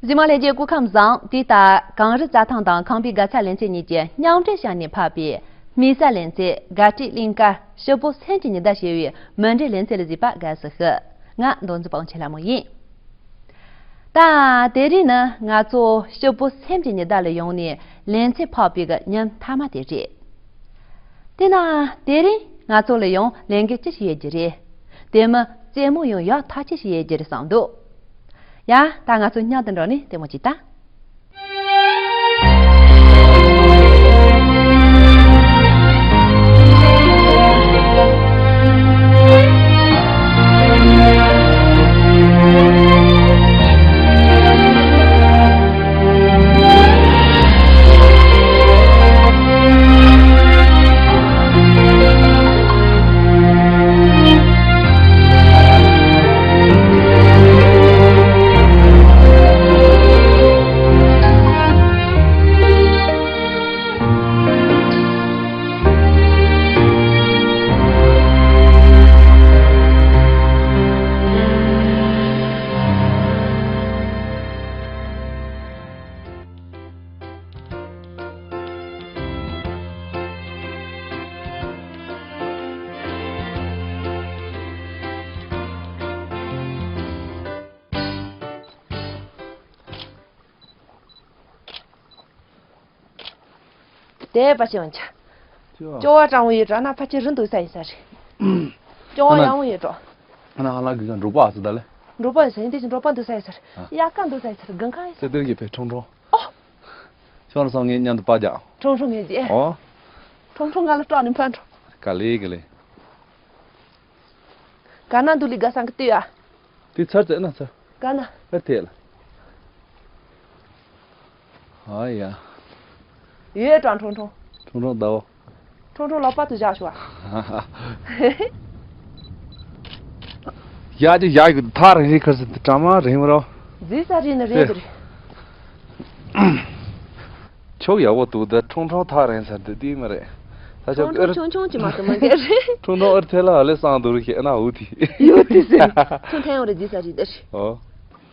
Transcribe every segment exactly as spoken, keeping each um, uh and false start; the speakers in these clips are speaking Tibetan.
གཟིགས་མོ་ལྷན་རྒྱས་སྐུ་ཁམས་བཟང་། དེ་ལྟར་གངས་རི་རྩྭ་ཐང་དང་ཁང་པའི་དགའ་ཚལ་ལེ་ཚན་གཉིས་ཀྱིས་མཉམ་འབྲེལ་བྱས་ནས་ཕབ་པའི་དམིགས་བསལ་ལེ་ཚན་དགའ་སྤྲོའི་གླིང་དཀར་སྐྱིད་པོ་སེམས་ཀྱི་ཉི་ཟླ་ཞེས་པའི་མུ་འབྲེལ་ལེ་ཚན་ལ་གཟིགས་པར་དགའ་བསུ་ཞུ། ང་མདོ་འཛིན་སྤང་ཆེན་ལྷ་མོ་ཡིན། ད་དེ་རིང་ནི་ང་ཚོ་སྐྱིད་པོ་སེམས་ཀྱི་ཉི་ཟླ་ལ་ཡོང་ནས་ལེ་ཚན་ཕབ་པའི་གི་ཉིན་མཐའ་མ་དེ་རེད། དེས་ན་དེ་རིང་ང་ཚོ་ལ་ཡང་ལས་འགན་ཅི་ཞིག་ཡོད་རྒྱུ་རེད། དེ་མིན་རྩེད་མོ་ཡང་ཡག་ཐག་ཆོད་ཞིག་ཡོད་རྒྱུ་རེད་བསམ་འདུག་ཡ། ད་ང་ཚོ་མཉམ་དུ་འགྲོ་ནས་ལྟད་མོ་ཅིག་ལྟ། དེ་པ་ཆེ་བ་ཆ། སྐྱོ་བ་སྐྲང་བོ་ཡོད་འགྲོ་ན་ཕ་ཆེ་རུ་འདུག་ས་ཡིན་ས་རེད། སྐྱོ་བ་ཡང་བོ་ཡོད་འགྲོ། ཨ་ན་ཧ་ལ་གི་ག་འབྲོག་པ་ཨ་སི་ད་ལེ། འབྲོག་པ་ཡིན་ས་ཡིན་དེ་བཞིན་འབྲོག་པ་འདུག་ས་ཡིན་ས་རེད། ཨ། དབྱར་ཁ་འདུག་ས་ཡིན་ས་རེད། དགུན་ཁ་ཡིན་ས་ཚེ་རེད། དེར་གི་ཕེ་ཁྲོང་ཁྲོང་། ཨོ། ཤོག་ལ་སང་ངས་མཉམ་དུ་པ་རྒྱག་ཁྲོང་ཁྲོང་ངས་རྒྱག་ཨོ། ཁྲོང་ཁྲོང་ང་ལ་སྐྲག་ནས་ཕན་འགྲོ། ག་ལེ་ག་ལེ། ག་ན་འདུག་ལི་ག་སང་གི་ལྟོས་ཨ། དེ་ཚར་ཙེ་ན་ཚར། ག་ན། ཨེ་ཐེ་ལ། ཨ་ཡ། ཡོད་ཀྲང་ཁྲོང་ཁྲོང་། ཁྲོང་ཁྲོང་ཟླ་བོ། ཁྲོང་ཁྲོང་ལག་པ་དུ་བཞག་ཤོག་ཨ། ཡ་ཅི་ཡ་གི་ཐག་རིང་རིང་ཁར་ཟིན་དུ་གྲ་མ་རིང་མ་རོ། རྫི་ས་རི་ནི་རེད་དུ་རེད། ཕྱོགས་ཡག་པོ་འདུག་ད་ཁྲོང་ཁྲོང་ཐག་རིང་ས་འདི་དེ་མ་རེད། ད་ཁྲོང་ཁྲོང་ཆུང་ཆུང་ཅི་མ་གཏོགས་མ་འདི་རེད། ཁྲོང་ཁྲོང་ཨར་ཐེ་ལ་ཨ་ལེ་སང་དུ་རུ་ཤེ་ཨ་ན་འུ་ཐི། ཡུ་ཐི་སེ། ཁྲོང་ཐེ་ཡོང་རེད་རྫི་ས་རི་འདི་རེད། ཨོ།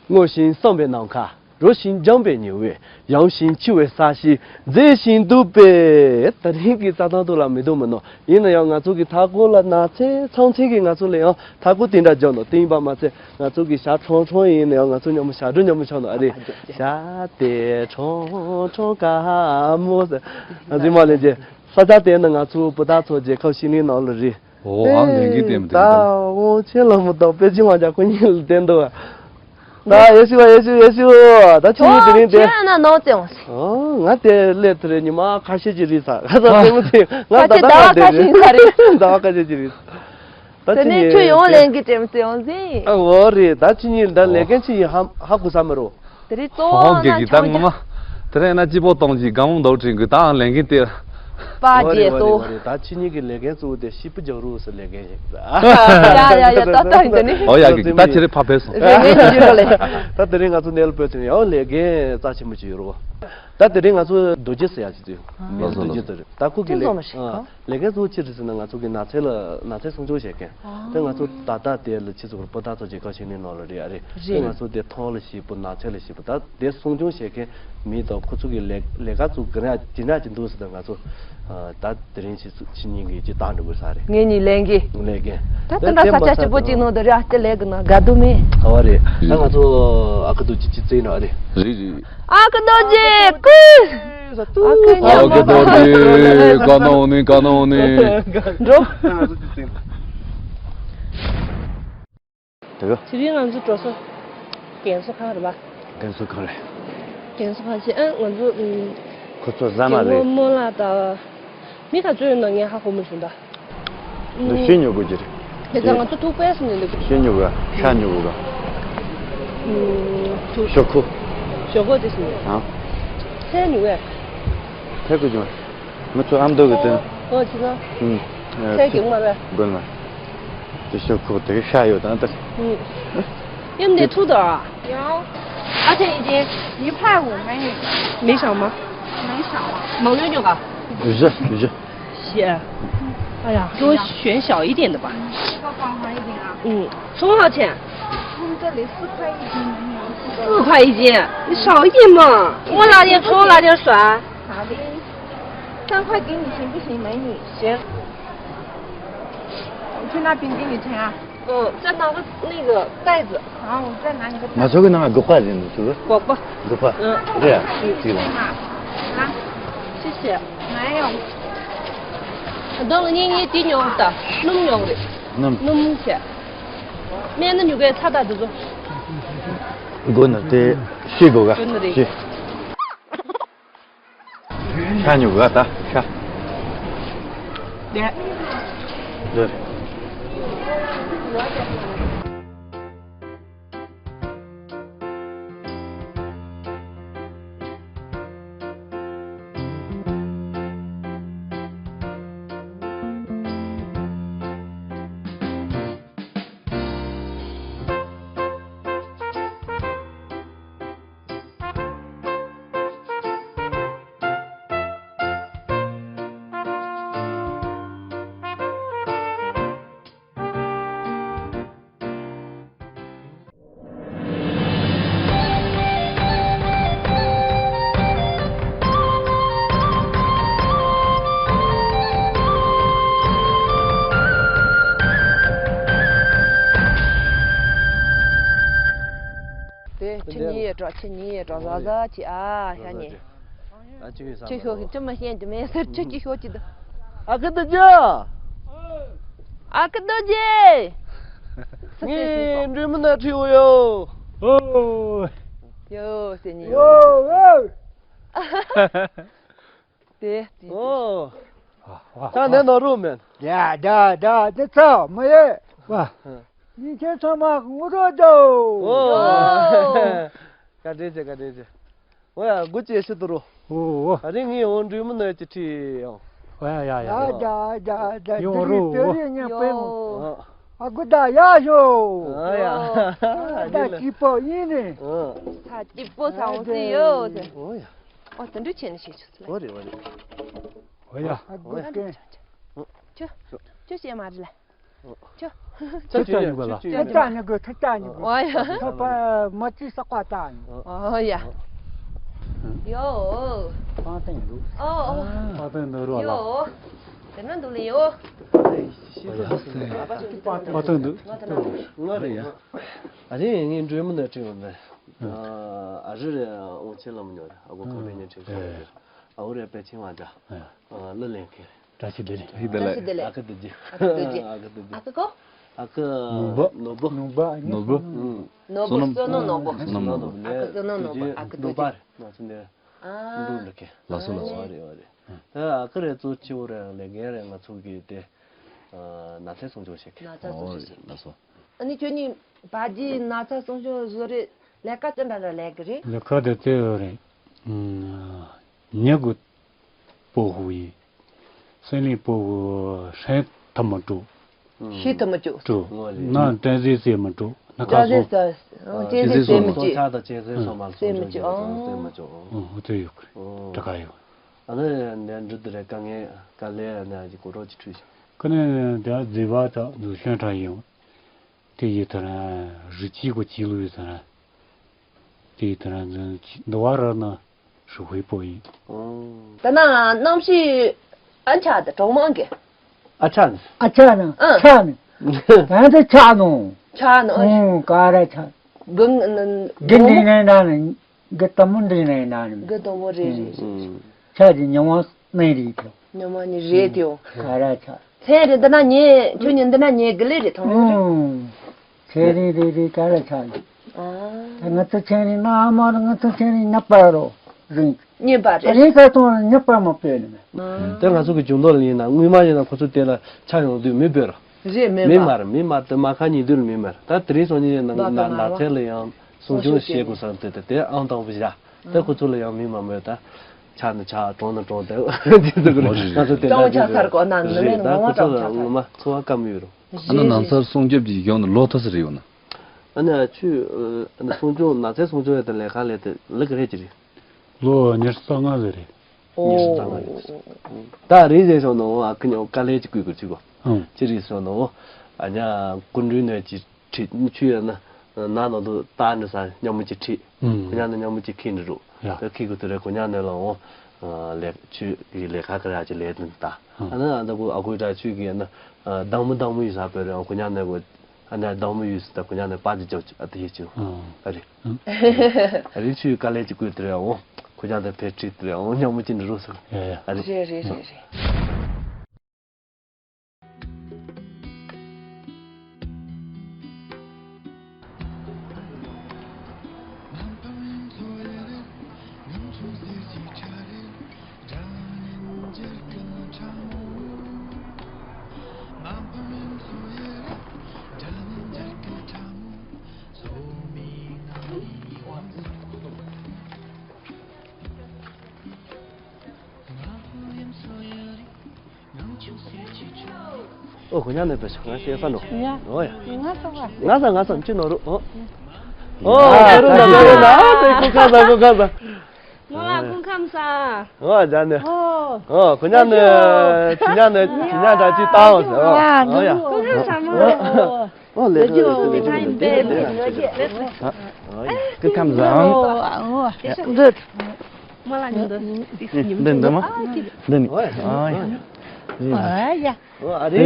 སྔོ་ཞིང་བསངས་པའི་ནམ་མཁའ། རོ་ཞིང་འཇམ་པའི་ཉི་འོད། ཡང་ཞིང་འཁྱིལ་བའི་ས་གཞི་མཛེས་ཤིང་སྡུག་པས། ད་རིང་གི་རྩྭ་ཐང་དུ་ལ་མི་འདུག་མི་ནོ། ཡིན་ན་ཡང་ང་ཚོ་གི་མཐའ་འཁོར་ལ་ནགས་ཚལ་ཚང་ཚིང་གི་ང་ཚོ་ལ་ཡང་མཐའ་འཁོར་དེ་འདྲ་འཇོག་ནོ་དེ་ཡིན་པ་མ་ཚད་ང་ཚོ་གི་ཞག་ཁྲོང་ཁྲོང་ཡིན་ན་ཡང་ང་ཚོ་མཉམ་མོ་ཞག་སྒྲོན་མཉམ་མོ་ཆགས་ནོ་ཨ་རེ། ཞག་དེ་ཁྲོང་ཁྲོང་དཀར་མོ་ཟེར། ང་ཚོའི་མ་ལན་ཅེ། ས་ཆ་དེ་ནི་ང་ཚོ་བུ་དག་ཚོ་རྒྱལ་ཁབ་ཕྱི་གླིང་ནང་ལ་རེད། ཨོ་ཨང་ལས་འགན་བསྟན་མི་ད་འདུག་ད་འོང་ཆེ་ལ་མི་དང་པེ་ཅིན་མ་ཇ་ཁོ་གཉིས་ལ་བསྟན་འདུག་ད་ཡེ་ཤུ་ཡེ་ཤུ་ཡེ་ཤུ། ད་ཁྱི་གཉིས་དེ་རིང་དེ། ཁྱོད་ན་ནོར་ཙེ་འོང་སི། ཨོ་ང་དེ་སླེབས་དེ་རེད། ཉི་མ་ཁ་ཤས་ཅིག་རེད་ས། ང་ད་ད་ཁ་དེ་རེད། ང་ད་ད་ཁ་དེ་རེད། ཟླ་བ་ཁ་ཤས་ཅིག་རེད། ད་དེ་ཁྱི་ནས་གཉིས་ཁྱོད་ཡོང་ལས་འགན་སྤྲད་མི་ཙེ་འོང་སི། ཨ་འོ་རེད། ད་ཁྱི་གཉིས་ད་ལས་འགན་ཅི་ཡིན་ཧ་ཧ་གོ་ས་མི་རོ། དེ་རིང་གཙོ་བོ་ཧོང་གེ་ན་གི་ད་ཆང་ངོ་མ། དེ་རིང་ན་སྐྱིད་པོ་གཏོང་གི་དགའ་མོ་མདོག་དྲན་གི་ད་ཨང་ལས་འགན་དེ། པ་རེད་རྗེས་སོ། ད་ཁྱི་གཉིས་ཀྱི་ལས་འགན་གཙོ་བོ་དེ་ཤི་པི་རྒྱག་རུ་སི་ལས་འགན་ཞིག་ཡ་ཡ་ཡ་ཏག་ཏག་ཡིན་ནི། ཨོ་ཡ་གི་ད་ཁྱེད་རེ་ཕ་ཕེ་སོང་། རེ་ངས་ཀྱི་ཡུལ་ལ་ལས། ད་དེ་རིང་ང་ཚོ་ནེལ་པོ་དེ་ཡང་ལས་འགན་རྩ་ཆེན་པོ་ཅིག་ཡོད་རོ། ད་དེ་རིང་ང་ཚོ་རྡོ་རྗེ་ཟེར་ཡ་ཅིག་དུས། ལོ་སོ་རྡོ་རྗེ་ལོ་དེ་རེད། ད་ཁུ་གི་ལས། ལས་འགན་གཙོ་བོ་ཅི་རེད་ཟེར་ན་ང་ཚོ་གི་ནགས་ཚལ་ལ་ནགས་ཚལ་སྲུང་སྐྱོང་བྱེད་མཁན། དེ་ང་ཚོ་ད་ལྟ་དེ་ལ་ཕྱི་ཚུལ་པོ་ཏ་ཚོ་རྒྱལ་ཁབ་ཕྱི་ནས་ནང་ལ་རེད་ཨ་རེད། དེ་ང་ཚོ་དེ་ཐོང་ལ་ཞིབ་པོ་ནགས་ཚལ་ལ་ཞིབ་པོ་ད་དེ་སྲུང་སྐྱོང་བྱེད་མཁན་མི་དང་ཁོ་ཚོ་གི་ལས་ལས་ཀ་ཚོ་གི་ར་ཇི་འདྲ་ཅིག་འདུག་ཟེར་ན་ང་ཚོ་ད་དེ་རིང་ཕྱི་ཕྱི་ཉིན་གི་ཅི་བཏང་འགྲོ་དགོས་ས་རེད། ངེད་གཉིས་ལས་འགན། ལས་འགན། ད་དེ་འདྲ་ས་ཆ་གཅིག་པོ་གཅིག་ནང་དུ་རེ་ཨ་ཅེ་ལས་གི་ན་དགའ་སྡུག་མེད། ཨ་བ་རེད། ད་ང་ཚོ་ཨ་ཁུ་དུ་ཅི་ཅི་བཙལ་ན་ཨ་རེད། རེད་རེད། ཨ་ཁུ་རྡོ་རྗེ་ཀུ། ཨ་ཁུ་ཉམས་མ་ཨ་ཁུ་རྡོ་རྗེ་ག་ན་འོ་ནི་ག་ན་འོ་ནི། འགྲོ། དེ་ག་དེ་རིང་ང་ཚོ་འགྲོ་ས་རྒན་གསོ་ཁང་རེད་པ། རྒན་གསོ་ཁང་རེད། རྒན་གསོ་ཁང་ཞིག་ཨ་ང་ཚོ་ཨུམ། ཁོ་ཚོ་ཟ་མ་རྒན་གོག་ལས། རྨོ་ལགས་དང་། མི་ག་ཚོད་ཡོད་ན་ངས་ཧ་གོ་མ་བྱུང་ད། འདི་ཤི་ཉོ་དགོས་ཀྱི་རེད། དེ་ཚོ་ང་ཚོ་ཐུག་པས་ནས་འདུག་ཤི་ཉོ་ག་ཤ་ཉོ་ག་ཨུམ། ཐུག་ཞོག་ཁུ། ཞོག་ཁུ་དེ་སུ་ཡོད། ཨ། ཚལ་ཉོ་བས། ཐེག་གི་ཅུང་། ང་ཚོ་ཨ་མདོ་གི་དོན། ཨོ་ཅི་ན། ཨུམ། ཚལ་གྱི་མ་རེད། དགོན་མ། དེ་ཞོག་ཁུ་དེ་ཤ་ཡོད་དང་དེ། ཨུམ། ཡུམ་ནས་ཐུག་དོ། 有，而且已经一块五美元。没少吗？没少啊。没有那个。是是。是。哎呀，给我选小一点的吧。这个方便一点啊。嗯，充好钱。这里四块一斤。四块一斤，你少一斤嘛。我那天从那天算。好的，三块给你行不行？没你行。我去拿冰给你盛啊。嗯，再拿个那个袋子。好，我再拿你个袋子。ང་ཚོ་གི་ནང་དགུ་པ་ཡིན་འདུག་དགུ་པ། དགུ་པ། ཨ། རེད་ཡ། ཅིག་ལ། 谢谢。没有。 ང་གཉིས་གཉིས་དེ་ཉོ་ད། སྣུམ་ཉོ་རེད། སྣུམ། སྣུམ་བྱས། སྨན་ནི་ཉོ་གའི་ཚ་ད་དུ་ཚོ། དགོས་ན་དེ་ཤི་དགོས་ག་དགོས་ནི་རེད། ཤི། ཤ་ཉོ་ག་ད་ཤ། དེ། དེ། དེ་ཁྱེད་གཉིས་ཡས་འགྲོ། ཁྱེད་གཉིས་ཡས་འགྲོ། བཟའ་བཟའ་ཅིག་ཨ་ཤ་ཉེ། ཨ་ཅིག་ཤོག་ཅིག་མ་ཤེས་ཀྱི་མེད་ཟེར། ཁྱོད་ཅིག་ཤོག་ཅིག་ད། ཨ་ཁུ་ད་ཅི། ཨ་ཁུ་ད་ཅི། ངས་འགྲོས་མི་ན་ཁྲིད་འོ་ཡོ། ཨོ། ཡོ་ཟེར་ནི་ཡོ། ཨོ། དེ་དེ། ཨོ། ད་ནས་ནོར་རུ་མེད། ད་ད་ད་དེ་ཚོ་མ་ཡེ། ཨ། ཡིན་ཁྱེད་ཚང་མ་ངུ་རོ་དོ། ཨོ། བཀའ་དྲིན་ཆེ། བཀའ་དྲིན་ཆེ། འོ་ཡ། སྒོ་ཅེ་ཤི་དུ་རོ། ཨོ་ཨོ། ཨ་རིང་ངའི་འོ་འགྲོས་མི་ནོར་གྱི་ཁྲིད་ཡོང་། ཨོ་ཡ་ཡ་ཡ། ཨ་ད་ད་ད་ཡོང་རོ། དེ་རིང་དེ་རིང་ངས་པེ་མོ། ཨ་ཨ་ཁུ་ད་ཡ་ཤོ། ཨ་ཡ། ཨ་ད་སྐྱིད་པོ་ཡིན་ནི། ཨ། ད་སྐྱིད་པོ་ཚ་བོ་སི་ཡོད་ཟེར། ཨོ་ཡ། ཨོ་དེ་འདྲ་བྱས་ནས་ཤེས་ཆོག་ཚུལ། ཨོ་རེད། ཨོ་རེད། ཨོ་ཡ། ཨ་ཁུ་ད་ཁྱོད་ཁྱོད་ཤེས་མ་རེད་ལ། ཁྱོད། ཁྱོད་ཅག་ཉུག་པ་ལ། ཁྱོད་ཅག་ཉུག་པ། ཁྱོད་ཅག་ཉུག་པ། ཁྱོད་ཅག་ཉུག་པ། ཨོ་ཡ། ཁྱོད་པ་མ་ཅི་ས་ཀ་ཏང་། ཨོ་ཡ། ཡོ། པང་སྟེང་འདུག་ཨོ་ཨོ། པང་སྟེང་འདུག་རོ་ལ། ཡོ། དེ་ན་འདུག་ལེ་ཡོ། པང་སྟེང་འདུག་ང་རེ་ཡ། ཨ་རེ་ངའི་འགྲོས་མི་ནས་ཁྲིད་ཡོང་ནས། ཨ་རེ་རེ་འོང་ཆེ་ལ་མི་ཉོ་རེ། ཨ་གོ་ཁོང་པའི་ཉིན་ཁྲིད་ཡོང་རེ། ཨ་འུ་རེ་པེ་ཆིང་བ་འདྲ། ཨ་ལི་ལེན་ཁེ་རེ། བཀྲ་ཤིས་བདེ་ལེགས། བཀྲ་ཤིས་བདེ་ལེགས། བཀྲ་ཤིས་བདེ་ལེགས། ཨ་ཁུ་བདེ་ལེགས། ཨ་ཁུ་བདེ་ལེགས། ཨ་ཁུ་ཀོ། ཨ་ཁུ་ཀོ། ཨ་ཁུ་ནོར་བུ། ནོར་བུ། ནོར་བུ། ནོར་བུ། ཨུ། ནོར་བུ། བསོད་ནམས། བསོད་ནམས་ནོར་བུ། བསོད་ནམས་ནོར་བུ། ཨ་ཁུ་བསོད་ནམས་ནོར་བུ། ཨ་ཁུ་ནོར་བུ། ཨ་ཁུ་ནོར་བུ། ཨ་ཁུ་ནོར་བུ། ལགས་སོ་ལགས་སོ། ཨ་རེད་ཨ་རེད། ད་ཨ་ཁུ་རེ་གཙོ་ཆེ་བོ་རེད། ལས་འགན་རེད། ང་ཚོ་གི་དེ་ན་ཚ་སྲུང་སྐྱོབ་བྱེད་མཁན། ན་ཚ་སྲུང་སྐྱོབ་བྱེད་མཁན། ལགས་སོ། ཨ་ནི་ཁྱོད་གཉིས་བ་ཇི་ན་ཚ་སྲུང་སྐྱོབ་བཟོ་རེད། ལས་ཀ་ཅི་འདྲ་འདྲ་ལས་ཀྱི་རེད། ལས་ཀ་དེ་དེ་ཡོད་རེད། ཉེ་གི་པོ་ཧུ་ཡིན། སེམས་ལས་པོ་ཧུ་ཧྲན་ཐ་མ་དྲུག་ཤི་ཐ་མ་བཅུ། དྲུག་ངོ་ལེ། ན་ཏན་ཟེ་ཟེ་མ་དྲུག་ན་ཁ་ཏན་ཟེ་སོ། ཟེ་ཨ་ཏན་ཟེ་ཟེ་མ་བཅུ། ཆ་དང་ཅན་ཟེ་སོ་མ་ཟེ་མ་བཅུ། ཨ། ཟེ་མ་བཅུ། ཨ། ཨོ་དེ་ཡོད་གི་རེད། ཨོ། དྲ་ཁ་ཡོད། ཨ་ནི་འདི་འདྲ་དེ་རེད། དཀའ་ངལ་དཀའ་ལས་ཨ་ནི་ཨ་ཅིག་གོ་རོགས་ཅིག་ཁྲུས་ཤིག་ཁ་ནས་དེ་ཨ་ཛི་བ་ད་ནུ་ཤན་ཁྲ་ཡིན། དེ་ཡི་དེ་ར་རི་སྐྱེས་གོ་སྐྱེས་ལུས་དེ་ར། དེ་ཡི་དེ་ར་འདི་བ་ར་ན་ཧྲུ་ཧུའི་པོ་ཡིན། ད་ན་གནམ་གཤིས་ཨ་ཆ་དེ་གྲོག་མང་གི་ཨ་ཆ་ནི། ཨ་ཆ་ནི། ཨ། ཆ་ནི། ད་འདི་ཆ་ནོ། ཆ་ནོ། ཨུ་ག་ར་ཆ། གི་ན་གི་འདི་ནས་ན་ནི། གི་དམ་མོ་འདི་ནས་ན་ནི། གི་དམ་མོ་རེད་རེད་རེད། ཆ་གི་ཉི་མ་ནས་རེད་དེ། ཉི་མ་ནས་རེད་དེ། ག་ར་ཆ། ཚེ་རེད་འདི་ན་ཉེ་ཁྱོད་ཉིད་འདི་ན་ཉེ་གི་ལེ་རེད་ཐོང་རེད། ཨུ། ཚེ་རིང་རེ་རེ་ག་ར་ཆགས་ཡོད། ཨ། ང་ཚོ་ཚེ་རིང་ན་མ་ར་ང་ཚོ་ཚེ་རིང་ནག་པ་རོ་རིང་། རྙིང་པ་རེད། རིང་ས་སོང་རྙིང་པ་མ་སྤོས་ནི་མེད། ཨ། དེ་ང་ཚོ་གི་འཇུག་ལྡོག་ལ་ཡིན་ན་སྔོན་མ་ཡིན་ན་ཁོ་ཚོ་དེ་ལ་ཆ་ཡོང་དུས་མི་སྤོས་ར། རེད་མི་མི་མ་མ་ར་མི་མ་དེ་མ་ཁ་ཉིན་དུས་ལ་མི་མ་ར། ད་དེ་རིང་སང་ཉིན་ན་ན་ཚེ་ལ་ཡང་སྲུང་སྐྱོང་བྱེད་དགོས་ས་དེ་དེ་དེ་ཨང་དང་པོ་བཞག་དེ་ཁོ་ཚོ་ལ་ཡང་མི་མ་མོས་ད། ཆ་ནི་ཆ་གྲོང་ནི་གྲོང་དེ་དེ་ཚོ་གི་ང་ཚོ་དེ་གྲོང་ཆ་སར་གོ་ན་ནི་མེད་ནོ་ང་ཚོ་གྲོང་ཆ་སར། ངོ་མ་འཚོ་བ་སྐམ་ཡོད་རུང་། ཨ་ན་ན་ཚ་སྲུང་སྐྱོབ་ཀྱི་ཡོང་ནི་ལོ་ཐོ་སི་རེ་ཡོད་ན། ཨ་ན་ཆུ་ཨ་ན་སྲུང་སྐྱོབ་ན་ཚ་སྲུང་སྐྱོབ་ཡོད་དེ་ལས་ཁ་ལས་དེ་ལི་ག་རེ་ཅི་རེད། ལོ་ཉི་ཤུ་རྩ་ལྔ་ལས་རེད། ཉི་ཤུ་རྩ་ལྔ་རེད། ད་རེས་རེས་སོང་ནོ་ཨ་ཁུ་ཉོ་དཀའ་ལས་ཅི་བསྐུལ་དགོས་ཅི་གོ་ཨང་། ཅི་རེད་སོང་ནོ་ཨ་ཉ་སྐུ་མགྲོན་ནས་ཅི། ཁྲིད་ཆུ་ཡོད་ན། ནང་ནང་དུ་ལྟ་ནི་ས་སྙན་མོ་ཅིག་ཁྲིད། ཨུམ། ཁོ་ཉག་ནས་སྙན་མོ་ཅིག་ཁྱེར་ནི་རུ། ཡ། དེ་ཁྱེར་གི་དུས་རེ་ཁོ་ཉག་ནས་ལ་འོང་། ལས་ཆུ་གི་ལས་ཀ་ཀ་ར་ཅིག་ལས་དུ་ད། ཨ་ནི་ཨ་ད་གུ་ཨ་གུ་ད་ཆུ་གི་ན་སྡང་མོ་སྡང་མོ་ཡོད་ས་བོད་རེ་འོང་ཁོ་ཉག་ནས་གུ། ཨ་ནི་སྡང་མོ་ཡོད་ས་ད་ཁོ་ཉག་ནས་པ་ཅིག་རྒྱབ་ཅིག་ཨ་ད་ཡེ་ཅིག་ཨ་རེ། ཨ་རེ་ཆུ་གི་དཀའ་ལས་ཅིག་བསྐོས་དུས་རེ་འོང་། ཁོ་ཉག་ནས་ཕེ་ཁྲིད་དུས་རེ་འོང་སྙན་མོ་ཅིག་ནི་རུ་ཟེར། ཡ་ཡ། ཨ་རེ། རེད་རེད་རེད་རེད། ཨོ་ཁོ་ཉག་ནས་པས་ང་ཤེས་ས་ནོ། ཡ། ཨོ་ཡ། ང་ས་བ། ང་ས་ང་ས་ཅི་ནོ་རུ་ཨོ། ཨོ་ཨ་ཁ་རུ་ན་ཁ་རུ་ན་ཨ་ཏེ་ཁོ་ཁ་ས་ཁོ་ཁ་ས། ང་ལ་སྐུ་ཁམས་བཟང་། ཨོ་ཇ་ནས། ཨོ། ཨོ་ཁོ་ཉག་ནས་ཁོ་ཉག་ནས་ཁོ་ཉག་ད་ཅི་ཏང་ཨོ་ཟེར་ཨོ། ཨོ་ཡ། སྐུ་ཁམས་བཟང་མོ། ཨོ་ལེ་ཁོ་ལེ་ཁོ་ལེ་ཁོ་ལེ་ཁོ་ལེ། སྐུ་ཁམས་བཟང་། འདུག་མ་ལ་ཉིན་འདུག་འདི་འདི་མ། འདི་ནི། ཨ་ཡ། ཨ་ཡ། ཨ་རེ།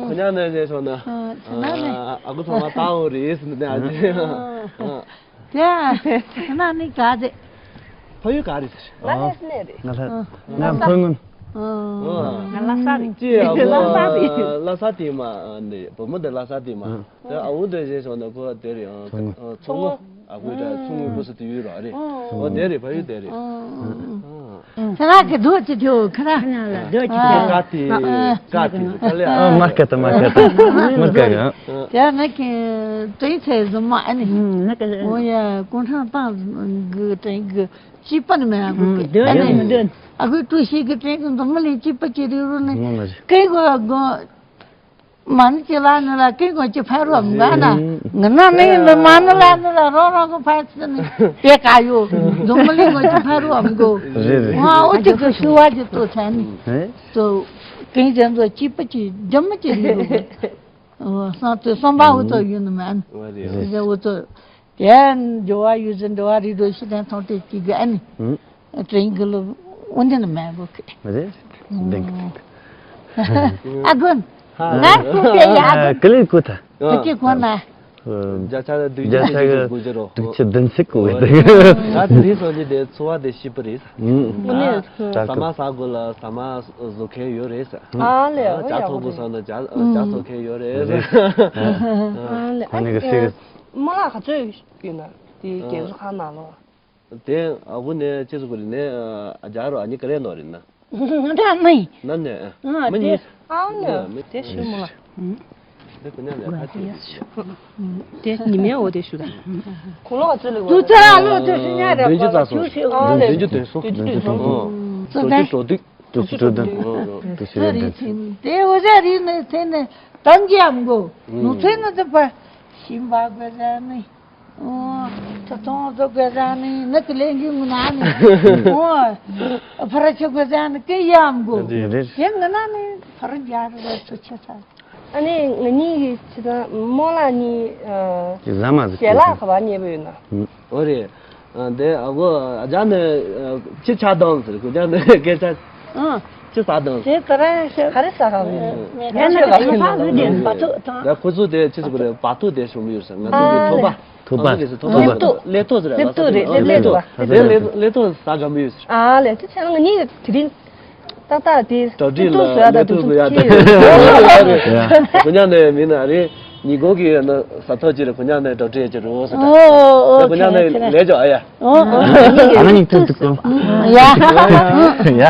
ཁོ་ཉག་ནས་བྱས་སོང་ན། ཨ་ཁུ་ཚང་མ་ལྟ་འོ་རེད་ཟེར་ནས་ཨ་ཅེ། ཡ། ཁོ་ན་ནི་ག་རེད། ཕ་ཡུལ་ག་རེད་ཟེར། ལ་ལས་ནས་རེད། ང་ལ་ང་ཕ་ངོན། ང་ལ་ས་རེད། ཅི་ཨ་ཁུ་ལ་ས་རེད། ལ་ས་དེ་མ་ནི་བུ་མོ་དེ་ལ་ས་དེ་མ། དེ་ཨ་འུ་དེ་བཞིན་སོང་ན་ཁོ་དེ་རེད། ཨ་མཚོ་སྔོན། ཨ་ཁུ་ད་མཚོ་སྔོན་ཁུ་སི་དེ་ཡོད་ར་རེད། ཨོ་དེ་རེད་ཕ་ཡུལ་དེ་རེད། ཁྱེད་རང་གི་རྡོ་ཅི་ཐེའོ་ཁ་ར། ཁྱེད་རང་ལ་རྡོ་ཅི་ཐེའོ། ཀ་ཏི་ཀ་ཏི་ཀ་ལེ། ཨ་མ་ཀ་ཏ་མ་ཀ་ཏ་མ་ཀ་ཡ། དེ་ནི་གི་དེ་ཚེ་བཟུང་མ་ཨ་ནི། ཨོ་ཡ་གུང་ཁྲན་ཏང་གི་དྲན་གི་ཅི་པ་ནི་མེད་ཨ་ཁུ་གི་ཨ་ནི་ཨ་ཁུ་ཀྲུའུ་ཞི་གི་དྲན་གི་འཛམ་བུ་གླིང་ཅི་པ་ཅི་རི་རུ་ནི་ཀེ་གོ་གོ། མ་ཎི་ཅི་ལ་ནི་ལ་ཀིན་གོ་ཅི་ཕ་རུ་འམ་ག་ན། ང་ན་ནི་ནི་མ་ཎི་ལ་ནི་ལ་རོ་རོ་གི་ཕ་ཚི་ནི་དེ་ག་ཡོ། འཛོམས་མི་ལི་གོ་ཅི་ཕ་རུ་འམ་གོ། རེད་རེད། ང་ཨོ་ཅི་གི་ཤུ་བ་ཅི་ཏོ་ཚན་ནི། ཨེ། ཏོ་ཀིན་ཅན་ཚོ་ཅི་པ་ཅི་ཇམ་མ་ཅི་ཡོ། སང་ཏོ་སོམ་པ་འུ་ཚོ་ཡོད་ནི་མ་ནི། རེད། ཟེ་འུ་ཚོ་དེ་འགྲོ་བ་ཡོད་ཟེ་འགྲོ་བ་རི་རོ་ཤི་དན་ཐོང་ཏེ་ཅི་གི་ཨ་ནི། དྲིན་གི་ལོ་འོན་ཏེ་ནི་མེན་པོ་ཁེ། རེད། འདེང་། ཨ་དགོན། ཧ། ང་སུ་དེ་ཡ་ཨ་དགོན། ཀི་ལི་ཀུ་ཐ། ཨ་ཀི་གོ་ན། བརྒྱ་ཆ་བདུན་བརྒྱ་ཆ་ཅུ་དགུ་བརྒྱ་རོ། དྲུག་ཅུ་བདུན་ཅུ་གོ་བའི་སྟེང་། ང་དེ་རིང་སང་ཉིན་དེ་འཚོ་བ་དེ་ཤི་པ་རེད། ཨུ་ནི། ཟ་མ་ཟ་དགོས་ལ་ཟ་མ་བཟོ་མཁན་ཡོད་རེད། ཨ་ལེ། ཨ་ཅ་ཐོག་པོ་ཟ་ན་ཅ་ཅ་བཟོ་མཁན་ཡོད་རེད། ཨ་ལེ། ཁོ་ནི་གི་སི། མ་ལ་ག་ཚོད་ཡོད་ན་དེ་རྒྱལ་གཞུང་ཁང་ནང་ལོ། དེ་ཨ་བུ་ནས་ཅི་ཟེར་དགོས་རེད་ནས་ཨ་ཇ་རོ་ཨ་ནི་ཀ་རེ་ནོ་རེད་ན། ང་འདྲ་མི་ཡིན། ན་ནས་ཨ་མི་ཡིན། ཨ་ནས་དེ་ཞུ་མོ་ལ། དེ་ཀུ་ཉ་ལས་ཁ་ཅིག་དེ་ཉི་མའི་འོ་དེ་ཞུ་ད། གོ་ལོག་ཚོད་ལ་དུ་ཚ་ལོ་དུ་ཞུ་ཉ་རེ་བདུན་ཅུ་རྩ་གསུམ། ཨ་ནས་བདུན་ཅུ་དོན་གསུམ། བདུན་ཅུ་དོན་གསུམ། ཨོ། དྲུག་ཅུ་དྲུག་བདུན། དྲུག་ཅུ་དྲུག་བདུན། ཨོ་ཨོ། དྲུག་ཅུ་དྲུག་བདུན། དེ་འོ་ཟེ་རི་ནས་དེ་ནས་དམ་རྒྱབ་མགོ་ནུ་ཚོད་ནི་དུ་པ་ཤིང་པ་དགོས་ཟེར་ནི། ཨོ། ད་ཚོང་བཟོ་དགོས་ཟེར་ནི་ནི་དེ་ལས་འགུལ་ངུ་ན་ནི། ཨོ། ཕ་ར་ཆོ་དགོས་ཟེར་ནི་ཀི་ཡམ་མགོ། རེད། དེ་ངུ་ན་ནི་ཕ་ར་རྒྱ་རེ་ཚོ་ཆེ་ས། ཨ་ནི་ང་གཉིས་ཀྱི་ཆེ་ད་རྨོ་ལགས་གཉིས་ཨ། ཟ་མ་ཟིག་ཞལ་ལག་ག་པར་རྙེད་པ་ཡོད་ན། ཨོ་རེད། ཨ་དེ་ཨ་གོ་ཨ་ཅག་ནས་ཨ་ཕྱི་ཆ་དང་ཟེར་ཁོ་ཅག་ནས་སྐད་ཆ། ཨ། ཕྱི་ས་དང་ཟེར། དེ་ག་རེ་ཤེས། ག་རེ་ཟ་ག་མི་ཡོད། ཡང་ན་ག་ཕ་ལུས་ལྡན་བ་ཐུག་དང་། ད་ཁོ་ཚོ་དེ་ཕྱི་ཟེར་གོ་རེད་བ་ཐུག་དེ་ཞུམ་ཡོད་ཟེར། ང་ཚོ་གི་ཨ་ཐོ་པ། ཐོ་པ། ང་ཚོ་གི་ཟེར་ཐོ་པ། ལེབ་ཏོ། ལེབ་ཏོ་ཟེར་ར། ལེབ་ཏོ་རེད། ལེབ་ཏོ། ལེབ་ཏོ། དེ་ལེབ་ལེབ་ཏོ་ཟ་ག་མི་ཡོད་ཟེར། ཨ་ལེ་དེ་ཚེ་ང་གཉིས་དེ་རིང་ཏག་ཏག་དེ་ཏོག་ཙམ་ཟོས་ཡ་ད་དུས་ཚོད་ཁེལ་ཡོད། ཁོ་ཉག་ནས་མིན་ན་རེད། ཉི་གོ་གི་ན་ས་ཐོག་ཅིག་རེད། ཁོ་ཉག་ནས་འགྲོ་གྲས་ཅིག་རེད་ཟེར། ཨོ་ཨོ། ཁོ་ཉག་ནས་ལས་ཅོ་ཨ་ཡ། ཨོ་ཨོ། ཨ་ནི་ཐུག་ཐུག་གོ། ཡ། ཡ།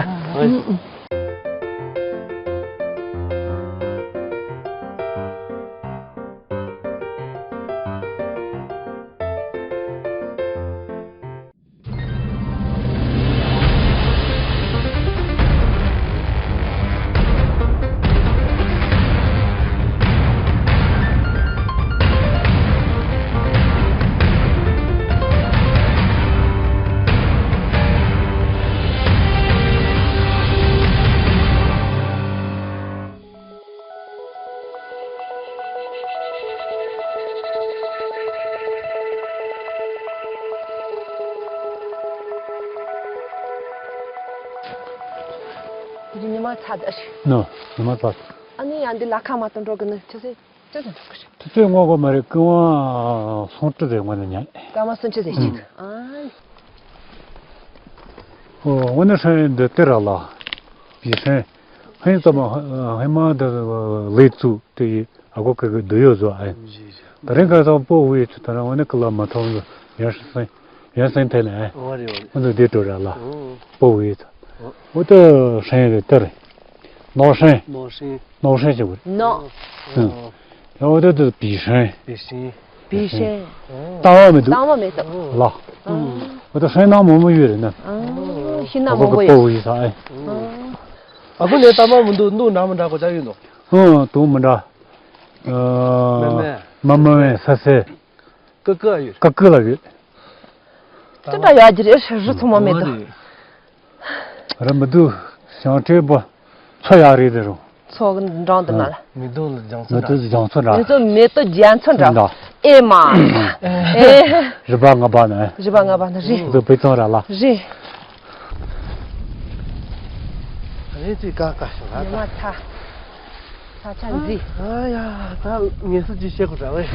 ཚ་ད་ཞིག་ནོ། ཉི་མ་ཚ། ཨ་ནི་ཡང་འདི་ལ་ཁ་མ་གཏོང་འགྲོ་གི་ནི་ཆུ་ཚོད་ཅི་ཙམ་འགྲོ་གི་རེད། དུས་ཚོད་སྔོན་གོ་མ་རེད། སྐུ་དབང་སུམ་ཅུ་ཟེར་སྔོན་ནས་ཉལ། སྐར་མ་སུམ་ཅུ་ཟེར་ཞིག་ཨ། ཨོ་དངོས་གནས་ཧྲན་འདི་དེ་ར་ལ། བི་ཧྲན། ཧན་ཙམ་ཧན་མ་འདི་ལས་བཙུགས་དེ་ཡི་ཨ་གོ་ཀི་གི་འདི་ཡོད་བཟོ་ཨ། ད་རིང་ཁ་སང་པོ་བུ་ཡི་ཚུ་ད་རང་དངོས་གནས་ཀི་ལ་མ་ཐོང་ཡོད་སེམས། ཡོད་སེམས་ཐད་ནས་ཨ། ཨོ་རེད་ཨོ་རེད། ཨོ་འདི་འདི་འགྲོ་ར་ལ། ཨོ། པོ་བུ་ཡི་ཚུ། ཨོ་ད་ཧྲན་རེད་དེ་རེད། ནོ་ཧྲན། ནོ་ཧྲན། ནོ་ཧྲན་ཞེས་པ་རེད། ནོ། ཨ། ཡང་འོ་དེ་དེ་བི་ཧྲན། བི་ཧྲན། བི་ཧྲན། ཏང་བ་མི་འདུག་ཏང་བ་མི་འདུག་ལ། ཨ། འོ་དེ་ཧྲན་ནང་མོ་མོ་ཡོད་རེད་ན། ཨ། ཤིང་ནགས་མང་པོ་ཡོད། པོ་ཡི་ས་ཨེ། ཨ། ཨ་ཁུ་ནས་ཏང་བ་མི་འདུག་འདུག་འདྲ་མི་འདྲ་གོ་ཆ་ཡོད་འདུག་ཨ། དུང་མི་འདྲ། ཨ། མེ་མེ། མ་མ་མེ་ས་སེ། ཀ་ཀ་ཡོད། ཀ་ཀ་ལ་ཡོད། ཅི་འདྲ་ཡོད་ཀྱི་རེད། རི་ཚང་མ་མེད་དོ། རི་མི་འདུག་ཞིང་ཁྲོད་པོ་མཚོ་ཡག་རེད་དེ་རུ། མཚོ་འགྲམ་དུ་ན་ལ། མེ་ཏོག་ལ་རྒྱ་མཚོ་མེ་འདྲ། ཏོག་ལ་རྒྱ་མཚོ་འདྲ། མེ་ཏོག་རྒྱ་མཚོ་འདྲ། འདྲ། ཨེ་མ། ཨེ། རི་པ་ལྔ་པ་ན། རི་པ་ལྔ་པ་ན་རི། འདི་དཔེ་ཚང་ར་ལ། རི། རི་ཅིག་ཀ་ཀ་ཞིག་ལ། ཉི་མ་ཚ། ས་ཆ་མཛེས། ཨ་ཡ། ད་ངལ་གསོ་ཅིག་བྱེད་དགོས་ར་བས།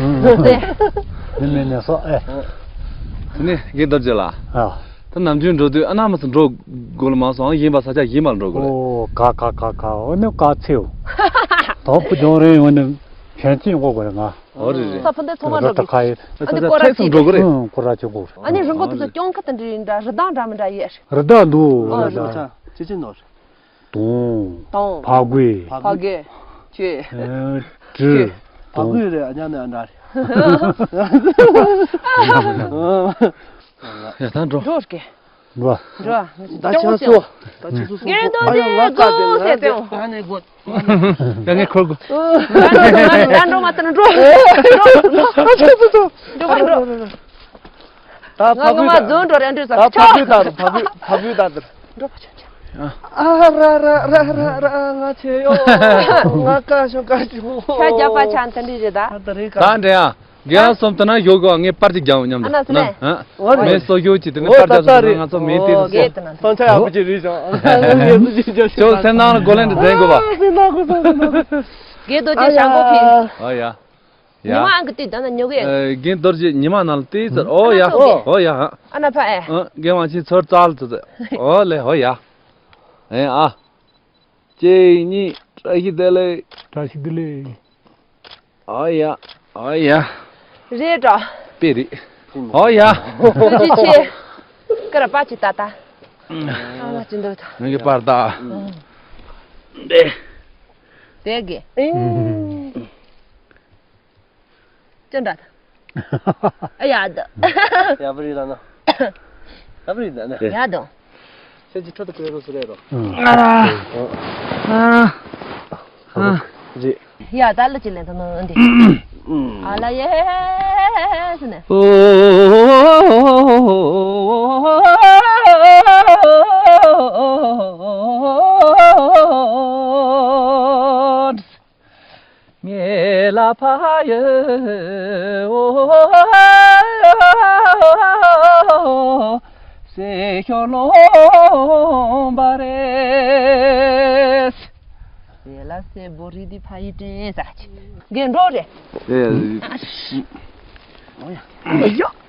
ཨ། ནི་མེད་ནས་སོ་ཨེ། དེ་ནས་རྒན་རྡོ་རྗེ་ལགས། ཨ། ད་ནམ་རྒྱུན་འགྲོ་དུས་ཨ་ན་མ་སུ་འགྲོ་དགོས་ལ་མ་སོང་། ཡིན་པ་ས་ཆ་ཡིན་པར་འགྲོ་དགོས་ལ། ཨོ་ཀ་ཀ་ཀ་ཀ་འོ་ནི་ཀ་ཚེའོ། དོ་པུ་ཇོང་རེ་འོ་ནི་ཕན་ཚུན་འགོ་དགོས་རེད་ང་། ཨོ་རེད་རེད། ས་ཕུ་འདི་ཚང་མ་རོ་འགྲོ་ད་གི་ཁ་ཡེ། ཨ་འདི་ས་ཆ་ཀོ་ར་ཚེ་ཚུར་ཅི་འགྲོ་གི་རེད། ཨང་ཀོ་ར་ཅི་འགོ་རེད། ཨ་ནི་རི་མགོ་དེ་ཚོ་སྐྱོང་ཁ་དེ་འདྲ་ཡིན་འདྲ། རི་དྭགས་འདྲ་མི་འདྲ་ཡོད་རེད། རི་དྭགས་འདུག་ཨོ་རི་རི་དྭགས། ཅི་ཅི་ནོར། དོང་། དོང་། ཕག་གོས། ཕག་གོས། ཕག་གོས། ཁྱོད། ཨ་ཁྱོད། དྲི། ཕག་དོང་། གོས་རེད། ཨ་ཉག་ནས་ཨ་འདྲ་རེད། ཡ་ད་འགྲོ། འགྲོ་སྐད། འགྲོ། འགྲོ། ད་ཆ་སོ། ད་ཆ་སོ་སོ། རྒན་རྡོ་རྗེ་ཨ་ཡ་ང་ཀ་དེ་ང་ཟེར་ཏེ། ད་ནས་དགོས། ད་ངས་འཁོར་དགོས། ང་འགྲོ་མ་ཐུབ་ན་འགྲོ། འགྲོ། འགྲོ། འགྲོ། ད་ཕ་གུས་ད། ང་ང་མ་རྫོང་འགྲོ་རེད་འདྲི་ད་ཟེར་ཕ་གུས་ད། ཕ་གུས་ཕ་གུས་ད་དེར། འགྲོ་ཕ་ཆོས་ཆོས། ཨ་ར་ར་ར་ར་ར་ང་ཆེ་ཡོ། ང་ཀ་ཤོ་ཀ་ཤོ། ཤ་རྒྱག་པ་ཆ་ད་འདྲི་རེད་ད། ད་དེ་རེད་ད་ཀ་འདྲེ་ཡ། རྒན་ལགས་སོམ་དེ་ན་ཡོད་གོ། ངས་པར་ཅིག་རྒྱག་ཡོང་མཉམ་དུ་ཨ་ན་སུ་ན། ནས། ཨ། ངས་སོ་ཡོད་ཅིག་དེ་ནས་པར་རྒྱག་སོང་ན་ང་ཚོ་མེད་དེ་དེ་སོ། གེ་དེ་ན། སང་ཆ་ཡག་པོ་ཅིག་རེད་ཤག་ངས་སུ་ཅིག་རྒྱག་ཤོག་ཁྱོད་སེམས་ནང་ལ་གོ་ལེན་དུ་འཛིན་དགོས་པ། སེམས་ནང་གོ་སོང་སེམས་ནང་གོ། གེ་རྡོ་རྗེ་ཞང་གོ་ཕིན། ཨ་ཡ། ཡ། ཉི་མ་ཨང་གི་དུས་ད་ན་ཉོ་གི། ཨ། རྒན་རྡོ་རྗེ་ཉི་མ་ནང་ལ་དེ་ཚར། ཨོ་ཡ། ཨ་ན་སོ་གེ། ཨོ་ཡ། ཨ་ན་ཕ་ཨེ། ཨ། རྒན་དབང་ཆེན་ཚོར་ཙལ་ཙ་ཙ། ཨོ་ལེ་ཨོ་ཡ། ཨེ་ཨ། གཅིག་གཉིས། བཀྲ་ཤིས་བདེ་ལེགས། བཀྲ་ཤིས་བདེ་ལེགས། ཨོ་ཡ། ཨོ་ཡ། རེད་འགྲོ། དཔེ་རེད། ཨོ་ཡ། ཐུགས་རྗེ་ཆེ། ཀ་ར་པ་ཅི་ཏ་ཏ། ཨ་ལ་ཅི་འདོད་ད། ངེད་ཀྱི་པར་ད། དེ། དེ་གི། ཅི་འདྲ་ད། ཨ་ཡ་ད། ཡག་པོ་རེད་ལ་ན། ཡག་པོ་རེད་ད་ན། ཡ་ད། ཁྱེད་ཀྱི་ཁྲོད་དུ་བཀོད་རོགས་སུ་རེད་རོ། ཨ་ར། ཨ། ཨ། རེད། ཡ་ད་ལ་ཅི་ལེན་ད་ནོ་འདི། ཨ་ལ་ཡེ་སི་ནེ། ངེ་ལ་ཕ་ཡེ་འོ། སེ་ཤོ་ལོང་བ་རེ། ངེ་ལ་སེ་བོ་རི་དི་ཕ་ཡི་ཏྲེ་ས་ཆི། རྒན་འགྲོ་རེ། ཨེ།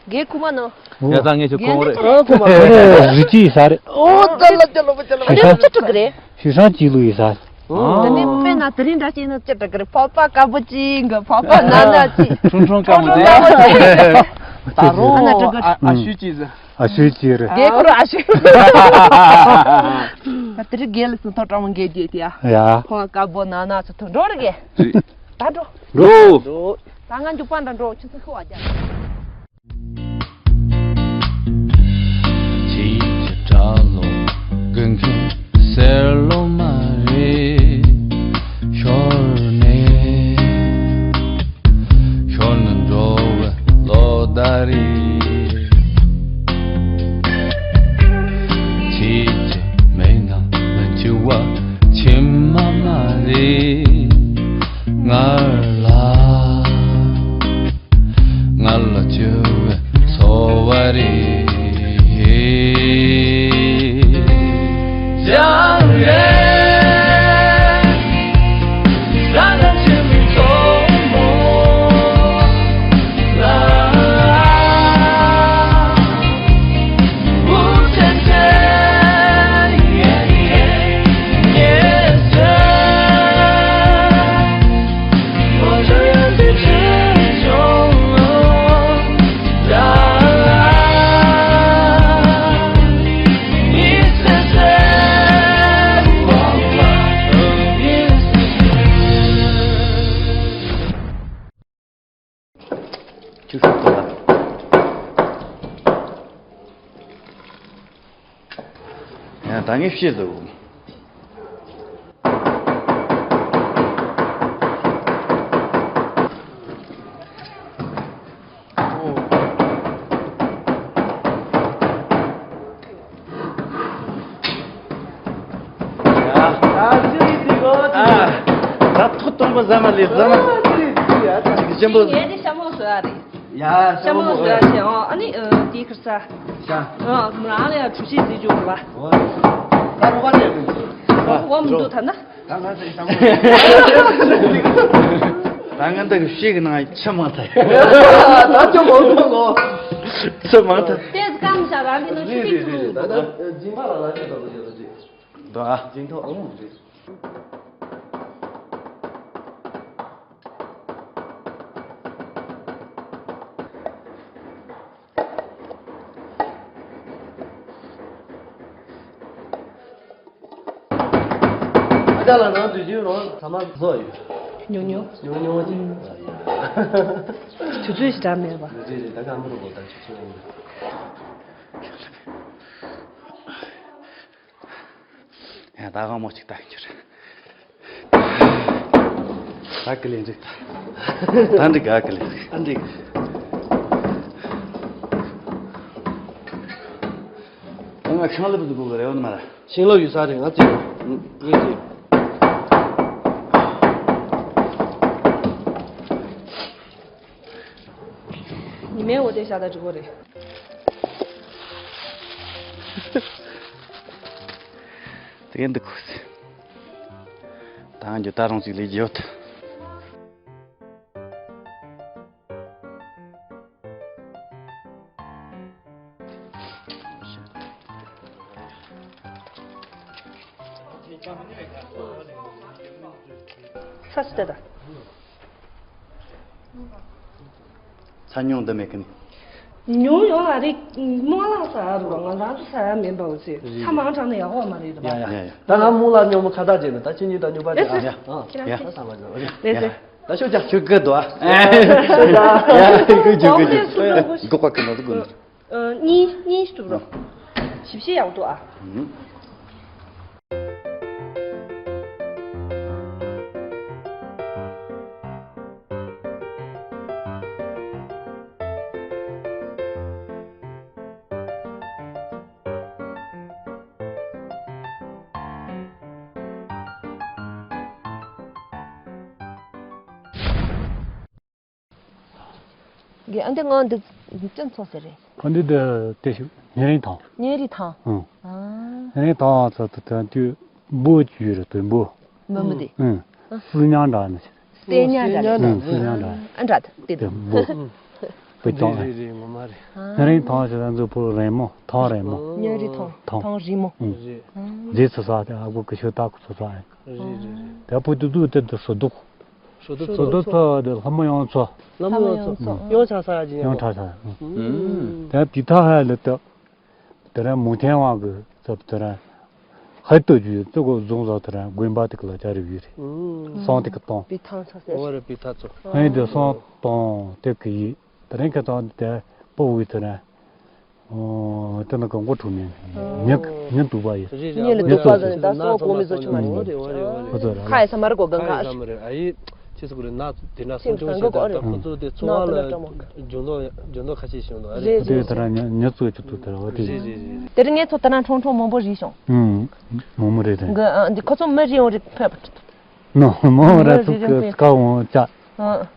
རྒན་ཁུ་མ་ནོ། ཡ་ད་ངེད་ཀྱི་ཁོང་རེད། ཨ་ཁོ་མ་རེད། རི་སྐྱེས་ས་རེད། ཨོ་ད་ལ་ཅ་ལོ་པ་ཅ་ལོ་པ། ཨ་ནི་ཅི་ཕྲུ་གུ་རེད། ཞི་ཧྲང་སྐྱེས་ལུ་ཡི་ས་རེད། ཨོ། ད་ནི་དཔེར་ན་དེ་རིང་འདྲ་ཅིག་ནི་ཅི་ཕྲུ་གུ་རེད། ཕོ་པ་དཀར་པོ་ཅིག་གི་ཕོ་པ་ན་ན་ཅིག་ཁྲུང་ཁྲུང་དཀར་མོ་ཅིག་ད་རུང་ཨ་ན་ཕྲུ་གུ། ཨ་ཨ་ཤུ་ཅིག་ཟེར། ཨ་ཤུ་ཅིག་རེད། རྒན་ཁོ་རང་ཨ་ཤུ། ད་དེ་རིང་རྒན་ལ་སུ་ཐོག་ཀྲང་མོ་རྒན་རྒྱས་ཏེ་ཡ། ཡ། ཕོ་པ་དཀར་པོ་ན་ན་ཚོ་ཐོག་འགྲོ་རེ་རྒན། རེད། ད་འགྲོ། འགྲོ། ད་ང་འཇུག་པ་འདྲ་འགྲོ། ཆུ་ཚོད་ཤོག་བ་རྒྱག་ཅིག་ཅིག་གྲྭ་ལོ་དགུན་ཁྱིམ་སེར་ལོ་མ་རེད། ཤོར་ནས་ཤོར་ནས་འགྲོ་བའི་ལོ་ཟླ་རེད། ཁྱེད་ཀྱི་མིག་ནང་ལ་འཆི་བ་ཕྱི་མ་མ་རེད། ང་ལ། ང་ལ་བཅོལ་བའི་འཚོ་བ་རེད། ཡང་རེ་ ད་ངས་བཤད་ཟེར་བ། ཨ། ད་ཐོག་སྟོང་པ་ཟ་མ་ལས་ཟ་མ། ཅིག་ཞིམ་པོ། ངས་དེ་ཤ་མོག་བཟོ་ཡ་རེད། ཡ། ཤ་མོག་བཟོ་ཡ་བྱས། ཨ་ནི་དེའི་ཁར་ས། ཤ། ཨ། མོ་རང་ལ་ཡ་གྲུ་བཞི་བཟོས་བཅུག་ར། ད་རོགས་པ་ལས་དགོས། འོ་མི་འདུག་ད་ན། ད་ང་ཚོའི་ཤ་མོག་ད་ང་འདི་གི་ཤེས་ཀྱི་ནང་ཆུ་མང་ཐལ། ད་ཆུ་མང་ཐལ་ལོ། ཆུ་མང་ཐལ། ཏེ་སྐམ་ཤ་ར་ལི་ནོ་ཆུ་ཏིག་ཏིག་ད་ད་སྦྱིན་པ་ལ་ལ་ཆུ་ཏོག་ཏོག་ཅིག་ལ་ཅིག་འདུག་ཨ། སྦྱིན་ཐོག་ཨ་མོ་རེད། ཨ་ཅག་ལགས་ནང་དུས་རྒྱུན་རང་ཐ་མག་བཟོ་ཡོད། ཉུང་ཉུང་། ཉུང་ཉུང་ཅིག་དུས་ཚོད་ཞིག་འདྲ་མེད་པ། རེད་རེད། ད་ག་མི་རུང་གོ་ད་ཆུ་ཚོད་ཡིན། ཡང་ད་དགའ་མོ་ཅིག་ལྟ་རྒྱུ་རེད། ད་ཀི་ལེ་འགྲིག་ད། ད་འགྲིག་ག་ཀི་ལེ་འགྲིག་ཨ་འགྲིག་ད་ང་ཤང་ལེབ་ཟིག་དགོས་གི་རེད་འོ་ན་མ་ར། ཤིང་ལོ་ཡོད་ས་རེད། ང་ཚོས་ངས་ཀྱི། ཉི་མའི་འོ་དེ་ཤ་ད་འགྲིག་གོ་རེད། དེ་འདི་ཁུ་སི། ད་ང་འགྱོ་ད་རང་ཅིག་ལས་རྒྱུ་ཡོད། ས་སུ་དེ་ད། ཚ་མྱོང་འདི་མེད་གི་ནི། ཉུང་ཡོང་ལ་རེད། རྨོ་ལགས་ས་རུ་ང་རང་ཚོ་ས་ཡ་མེད་པའོ་ཟེར། ཚ་མང་དྲགས་ན་ཡག་པོ་མ་རེད་པ། ཡ་ཡ་ཡ། ད་ང་རྨོ་ལགས་ཉོ་མོ་ཁ་བརྡ་བྱས་ན་ད་ཁྱེད་གཉིས་ད་ཉོ་པ་ཨེ་བྱས་ཨ། ཡ་ཡ། ད་ས་མ་ཉོ། ལེ་ཚེ། ད་ཤོག་ཅག་ཁྱོད་སྐད་དོ་ཨ། ཤོག་ཅག་ཡ་ཡ་ཁྱོད་ཁྱོད་ཁྱོད་འགོག་པ་ཁྱོད་ནོར་དུ་དགོས། ཨ། གཉིས་གཉིས་ཤི་འདུག་རོ། ཞིབ་བཤེར་ཡག་འདུག་ཨ། གི་ཨ་འདི་ང་འདི་ཅི་ཚོགས་ཟེར་རེད། ཁོ་འདི་འདི་དེ་ཞིག་ཉེ་རིང་ཐང་། ཉེ་རིང་ཐང་། ཨང་། ཨ། ཉེ་རིང་ཐང་ཚོ་དུ་དོན་དུས་འབུ་ཅི་ཡོད་རེད་དུས་འབུ། མི་མི་དེ། ཨང་། སྲིད་ཉང་འདྲ་ནི། སྲིད་ཉང་འདྲ། ཨང་། སྲིད་ཉང་འདྲ། ཨ་འདྲ་དེ། དེ་འབུ། དཔེ་ཅང་རེད་རེད་ངོ་མ་རེད། ཉེ་རིང་ཐང་ཞེས་ན་མཛོ་པོ་རིང་མོ་ཐང་རིང་མོ། ཉེ་རིང་ཐང་ཐང་རིང་མོ། ཨང་། རེད། རྗེས་སུ་ས་དེ་ཨ་གོ་གི་ཤོད་ད་གོ་ཚོ་ས་ཨང་། རེད་རེད་རེད། དེ་པོ་དུ་དུ་དེ་དུ་སོ་དུག་ཞོ་ཏོ་ཞོ་ཏོ་ཚོ་དེ་ལྷ་མོ་ཡོང་ཚོ། ལྷ་མོ་ཡོང་ཚོ། ཡོང་ཆ་ས་ཡ་ཅི་ཡོང་ཆ་ས། ཨུམ། དེ་དེ་ཐ་ཧ་ལེ་ཏོ། དེ་ར་མུ་ཐེན་དབང་གི་ཚབ་དེ་ར། ཧ་ཏོ་ཇུ་ཙོ་གོ་རྫོང་ཟོག་དེ་ར་དགོན་པ་དེ་གི་ལ་ཅ་རི་བི་རེད། ཨུམ། སོང་དེ་གི་གཏོང་། པི་ཐང་ཚ་ཟེར། འོ་རེ་པི་ཐ་ཚོ། ཨེ་དེ་སོང་གཏོང་དེ་གི་ཡི། དེ་རིང་གི་ཚོང་དེ་པོ་བི་དེ་ར། ཨོ། དེ་ནི་གང་གོ་ཁྲུ་མིན། ཉག་ཉག་འདུག་པ་ཡིན། ཉག་ལ་འདུག་པ་ཟེར་ད་སོང་གོ་མི་བཟོ་ཆུ་མ་རེད། ཁོ་ཚོ་ར། ཁ་ཡི་ས་མ་རེད་གོ་གང་ག་ཁ་ཡི་ས་མ་རེད། ཨ་ཡི་ཅི་སུ་གོ་རེད་ན་དེ་འདྲ་སོང་ཆུང་ཞིག་ད་ཁོ་ཚོ་དེ་ཚོ་བ་ལ་འཇོན་ཐོ་འཇོན་ཐོ་ཁ་ཤས་ཤིག་འདུག་ཨ་རེད། དེ་ད་ར་ཉག་ཉག་ཚོ་ཆུ་ཏུ་དེ་ར་བ་དེ། རེད་རེད་རེད། དེ་རིང་ངས་ཚོ་ད་རང་ཁྲོང་ཁྲོང་མང་པོ་རིག་བྱུང་། ཨུམ། མང་པོ་རེད་དེ། འདི་ཁོ་ཚོ་མི་རིག་ཡོང་རིག་ཕེབས། ནོ་མོ་ར་ཚུགས་ཀྱི་སྐ་འོང་ཅག་ཨ།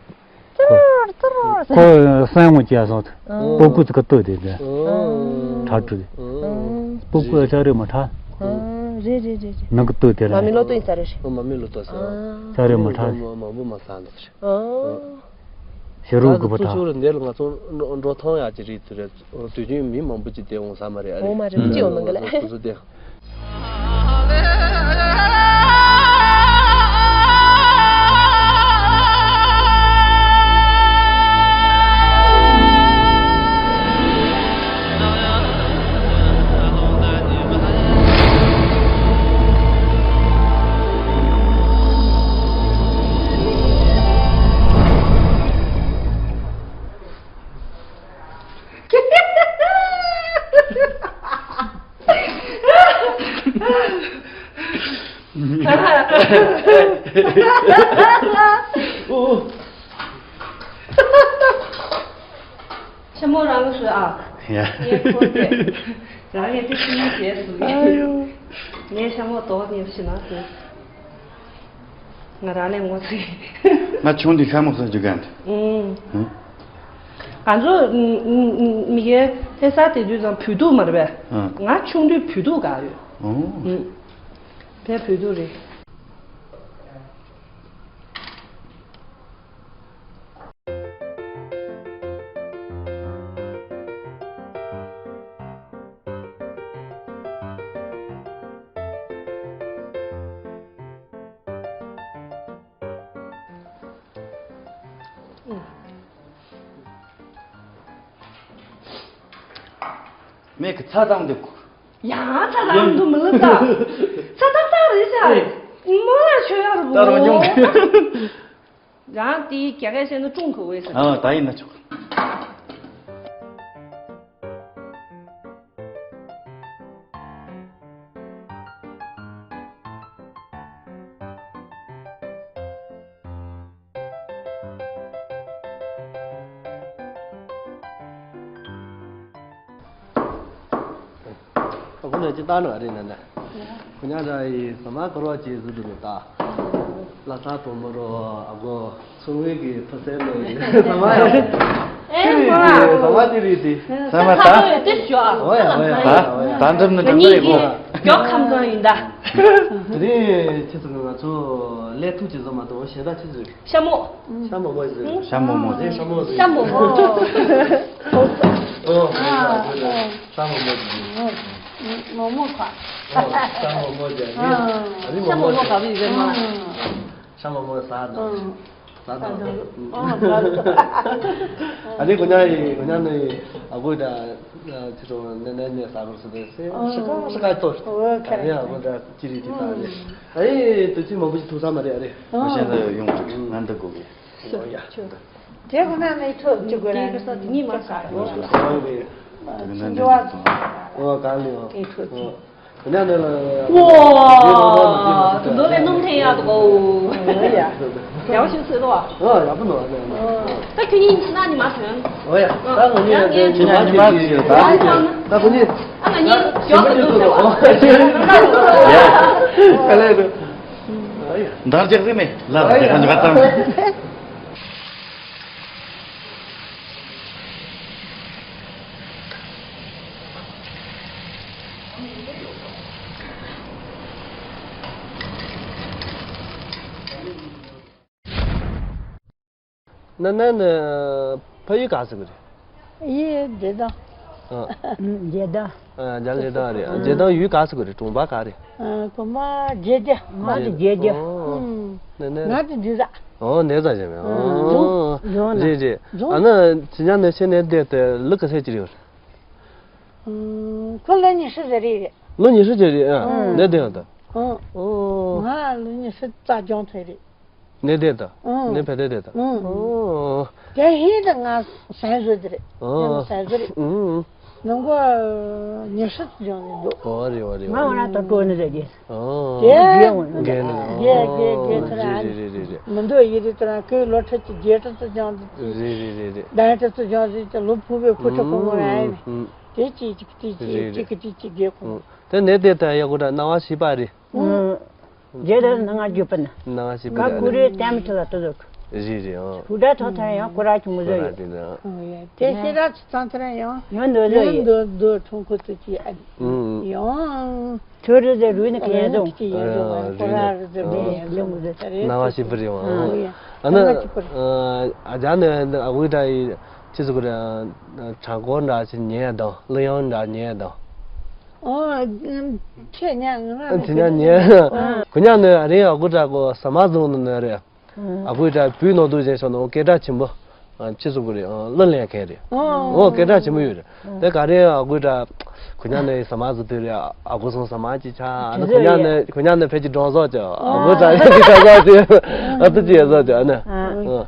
ཙོར་ཙོར་ཟེར། ཁོ་སང་འོང་ཅག་སོང་། ཨ། སྤུ་གུ་ཚུགས་ཀྱི་ལྟོས་དེ་དེ། ཨ། ཁྲ་ཁྲུ་དེ། ཨ། སྤུ་གུ་ཨ་ཅག་རེད་མ་ཁྲ། ཨ། རེད་རེད་རེད་རེད། ནང་གི་ལྟོས་དེ་ར། མ་མི་ལོ་ཏོ་ཡིན་ས་རེད། ཨ་མ་མི་ལོ་ཏོ་ས། ཨ། ཅག་རེད་མ་ཁྲ། མ་མ་མ་ས་འདུག་ས། ཨ། ཤ་རུ་གི་པ་ད། ཚུར་ཚུར་འདིར་ང་ཚོ་འགྲོ་འགྲོ་ཐང་ཡག་ཅིག་རེད་དེ་རེད། དུས་རྒྱུན་མི་མང་པོ་ཅིག་བསྡད་འོང་ས་མ་རེད་ཨ་རེད། འོ་མ་རེད་ཅི་ཡོང་མི་འགི་ལས། སོ་སོ་བསྡད། ཤ་མོ་རང་གི་བཟོས་ཨ། ཡ། ངས་ཁོ་ཚོས་རང་ངས་དེ་ཤི་ནས་བྱས་སུ། ཨ་ཡོ། ངས་ཤ་མོ་དོག་ནས་ཤི་ན་ཟེར། ང་རང་ལས་ངོ་ཚ་གི། ང་ཆུང་དུས་ཤ་མོ་ཟ་རྒྱུ་ག་འདྲ། ཨུམ། ཧུམ། ང་ཚོ་མི་གའི་ལྷ་ས་དེ་དུས་ཙམ་བོད་ཐུག་མ་རེད་པས། ཨ། ང་ཆུང་དུས་བོད་ཐུག་ག་ཡོད། ཨོ། ཨུམ། དེ་བོད་ཐུག་རེད། མིག་གིས་ཚ་དང་འདུག་ཡང་ཚ་དང་འདུག་མི་ལ་ཚ། ཚ་ཏག་ཏག་རེད་ཤག་ཨེ། མོ་ལ་ཆོས་ཡག་རུ་ད་རུང་མྱོང་གི། རང་དེའི་རྒྱ་སྐད་བཤད་ན་ཀྲུང་གོ་བས་ཟེར། ཨ་ད་ཡིན་ན་ཆོག་ཁོ་ནས་ཅི་ལྟར་ནོ་རེད་ན་ན། ཁོ་ཉག་ར་ཡི་ཟ་མ་ག་རོ་ཅི་ཟུ་དུ་ནི་ད། ལ་ས་དོ་མོ་རོ་ཨ་གོ་ཚུར་བའི་གི་ཐོ་སེ་ལོ་ཡི་ཟ་མ་ཡ། ཨེ་མ། ཟ་མ་ཅི་རིགས་དེ། ཟ་མ་ད། ཨོ་ཡ་ཨོ་ཡ་ཨོ་ཡ་ཨོ་ཡ། ད་འགྲིམ་ནི་འགྲིམ་ད་ཡི་གོ། མགྱོགས་ཁམས་ཚང་ཡིན་ད། དེ་རིང་ཁྱེད་ཚོ་གི་ང་ཚོ་ལས་ཐུག་ཅི་བཟོ་མ་གཏོགས་གཞན་དག་ཅི་བཟོས། ཤ་མོ། ཤ་མོ་མོ་ཟེར། ཤ་མོ་མོ་ཟེར། ཤ་མོ་མོ་ཟེར། ཤ་མོ་མོ། ཨོ། ཨོ། ཤ་མོ་མོ་ཟེར། མོ་མོ་ཁ། ཨོ། ཤ་མོ་མོ་ཟེར། ཨ། ཨ་ནི་ཤ་མོ་མོ་མོ་ཟེར། ཤ་མོ་མོ་ཟ་ན། ཨ། ཟ་ན། ཨ། ཟ་ན། ཨ་ནི་གོ་ཉག་ཡི་གོ་ཉག་ནི་ཨ་གོ་ད་ཅི་ཚོ་ནན་ནན་ནས་ཟ་རོ་ཟེར་ཏེ་ཟེར། ཨ། ཤི་ཁ་ཤི་ཁ་ཏོ། ཨོ་ཁ། ཨ་ནི་ཨ་གོ་ད་ཅི་རིགས་ཅི་ཟ་རེད། ཨ་ཡེ་དུ་ཅི་མང་པོ་ཞིག་ཐུག་ས་མ་རེད་ཨ་རེད། ཨ། ཤེས་ན་ཡོད་ཡོང་རེད་ང་འདི་གོ་གི། ཨོ་ཡ། དེ་ཁོ་ན་ནས་ཐོབ་ཅི་དགོས་ར། དེ་གི་ས་དེ་གཉིས་མ་ཟ་ར། ཨོ་ག་ལེ་ཨོ། དེ་ཐོབ་ཅི། ཁོ་ན་ནས་ལ། ཝ། དུ་ནོ་ལས་སྣུམ་འཐེན་ཡག་འདུག་གོ། ཨོ་ཡ། ཡག་པོ་ཞིག་བཟོས་འདུག་ཨ། ཨོ་ཡག་པོ་འདུག་ཨ། ད་ཁྱོད་གཉིས་ཕྱི་ནང་ཉི་མ་ཐོན། ཨོ་ཡ། ད་ང་གཉིས་ཡང་ངས་ཉི་མ་ཉི་མ་ཞིག་ད། ད་ཁོ་གཉིས། ཨ་ང་གཉིས་མགྱོགས་སུ་འདུག་ཟེར་བ། ཡ། ག་ལེ་རེད། འདར་རྒྱག་གི་མེད་ལབ་རྒྱག་ག་འཇོག་ག་ཙམ། ན་ན་ནི་ཕ་ཡུལ་ག་ཟེར་གི་རེད། ཡེ་རྗེ་བདག་ཨ། རྗེ་བདག་ཨ། རྒྱ་རྗེ་བདག་རེད། རྗེ་བདག་ཡུལ་ག་ཟེར་གི་རེད། གྲོང་པ་ག་རེད། ཨ། གོ་མ་རྗེ་རྗེ། ང་དེ་རྗེ་རྗེ། ཨོ། ཨུམ། ནས་ནས། ང་དེ་འདི་ཟ། ཨོ་ནས་ཟ་བྱས་མེད། ཨོ། རྫོང་ན། རྗེ་རྗེ། རྫོང་། ཨ་ན་ཁྱེད་ཉག་ནས་ཁྱེད་ནས་བསྡད་དེ་ལུག་ག་ཚད་ཅི་རེད། ཨུམ། ཁོ་ལོ་ཉི་ཤུ་ཟེར་རེད། ལོ་ཉི་ཤུ་ཅིག་རེད་ཨ། ཨུམ། ནས་བསྡད་ཡོད་ད། ཨུམ། ཨོ། ང་ལོ་ཉི་ཤུ་རྩ་གཅིག་ཚོད་རེད། ནས་བསྡད་ད། ཨུམ། ནས་བས་བསྡད་བསྡད་ད། ཨུམ། ཨོ། དེ་ཧིན་དུ་ང་སན་བཟོ་དེ་རེད། ཨོ། ང་སན་བཟོ་རེད། ཨུམ། ནང་གོ་ཉི་ཤུ་ཙམ་ཡོང་ནས་འདུག་ཨོ་རེད་ཨོ་རེད་ང་ཨོ་འོ་ན་ད་ཀོ་ནི་རེད་ཀྱི། ཨོ། རྒན་རྒན་རྒན་རྒན་ཨོ། རྒན་རྒན་ཚོ་ར། རེད་རེད་རེད་རེད། མི་འདུག་ཡི་རེད་ཚོ་ར་ཁོས་ལོ་ཁྲི་གཅིག་བརྒྱད་ཁྲི་ཚོ་སྦྱངས་འདུག་རེད་རེད་རེད་རེད། ཟླ་ཁྲི་ཚོ་སྦྱངས་ཟིན་ཚོ་ལོ་ཕུག་པའི་ཁུ་ཁྲི་ཁུ་མོ་ར་ཨེ་ནི། ཨུམ། དེ་གཅིག་གཅིག་གཅིག་གཅིག་རེད་རེད། གཅིག་གི་གཅིག་གཅིག་རྒྱལ་ཁོ། ཨུམ། དེ་ནས་དེ་ལྟར་ཡག་པོ་འདྲ་སྣང་བ་ཞིག་པ་རེད། ཨུམ། རྗེས་ལ་ནང་ང་རྒྱུད་པ་ན། ནང་ང་ཞིག་པ་ག་རེད། ཀུ་རེ་ལྟད་མོ་ཆེ་ལ་ལྟོས་ཟོག་རེད་རེད་ཨང་། ཕུ་དྲ་ཐོག་ཐར་ཡང་ཀུ་ར་ཆུང་མོ་ཀུ་ཟོ་ར་ཡོད། དེ་ན། ཨོ་ཡ། དེ་ཤེས་རབ་ཚང་ཐར་ཡང་། ཡང་འདོད་ཟོ་ཡང་ཡོད། འདོད་འདོད་ཁྲོམ་ཁོ་ཚོ་ཅི་ཨ། ཨུམ། ཡང་། ཁྱོད་རེ་ཟེར་རུས་ནི་ག་ཡང་ཟོ། ཨ། ཀུ་ར་རེ་ཟེར་ཨ། མེ་ཡང་ཟོ་མོ་ཟོ་ད་རེད། ནང་ང་ཞིག་པ་རེད་ཨང་། ཨོ་ཡ། ཨ་ན། ནང་ང་ཞིག་པ་རེད། ཨ་ཇ་ནི་ཨ་ཝི་ད་ཡི་ཆི་ཟུག་རེད། གྲངས་སྐོར་འདྲ་ཞིག་ཉན་ཡ་དང་གླུ་དབྱངས་འདྲ་ཉན་ཡ་དང་། ཨོ། ཁྱེད་ཉག་ང་རང་དེ་ཉག་ཉན། ཁོ་ཉག་ནི་ཨ་རིང་ཨ་ཁུ་དྲག་གོ་ཟ་མ་བཟུང་ནི་ནི་རེད། ཨ་ཁུ་དྲག་བུའི་ནོར་དུ་བཞེས་སོང་ནོ་སྐད་གྲགས་ཆེན་པོ། ཨ། ཆི་ཟུག་གི་རེད། ཨ། གླུ་ལེན་མཁན་རེད། ཨོ། སྐད་གྲགས་ཆེན་པོ་ཡོད་རེད། དེ་ག་རེ་ཨ་ཁུ་དྲག་ཁོ་ཉག་ནི་ཟ་མ་བཟོ་དུས་རེད། ཨ་ཁུ་སོང་ཟ་མ་ཅི་ཆ་ཨ་ནི་ཁོ་ཉག་ནི་ཁོ་ཉག་ནི་ཕལ་ཆེར་འགྲོ་བཟོ་ཅི་ཨ་ཁུ་དྲག་ཅི་ཆ་བཟོ་ཅི་ཨ་ཏི་ཅི་བཟོ་ཅི་ཨ་ནི། ཨ།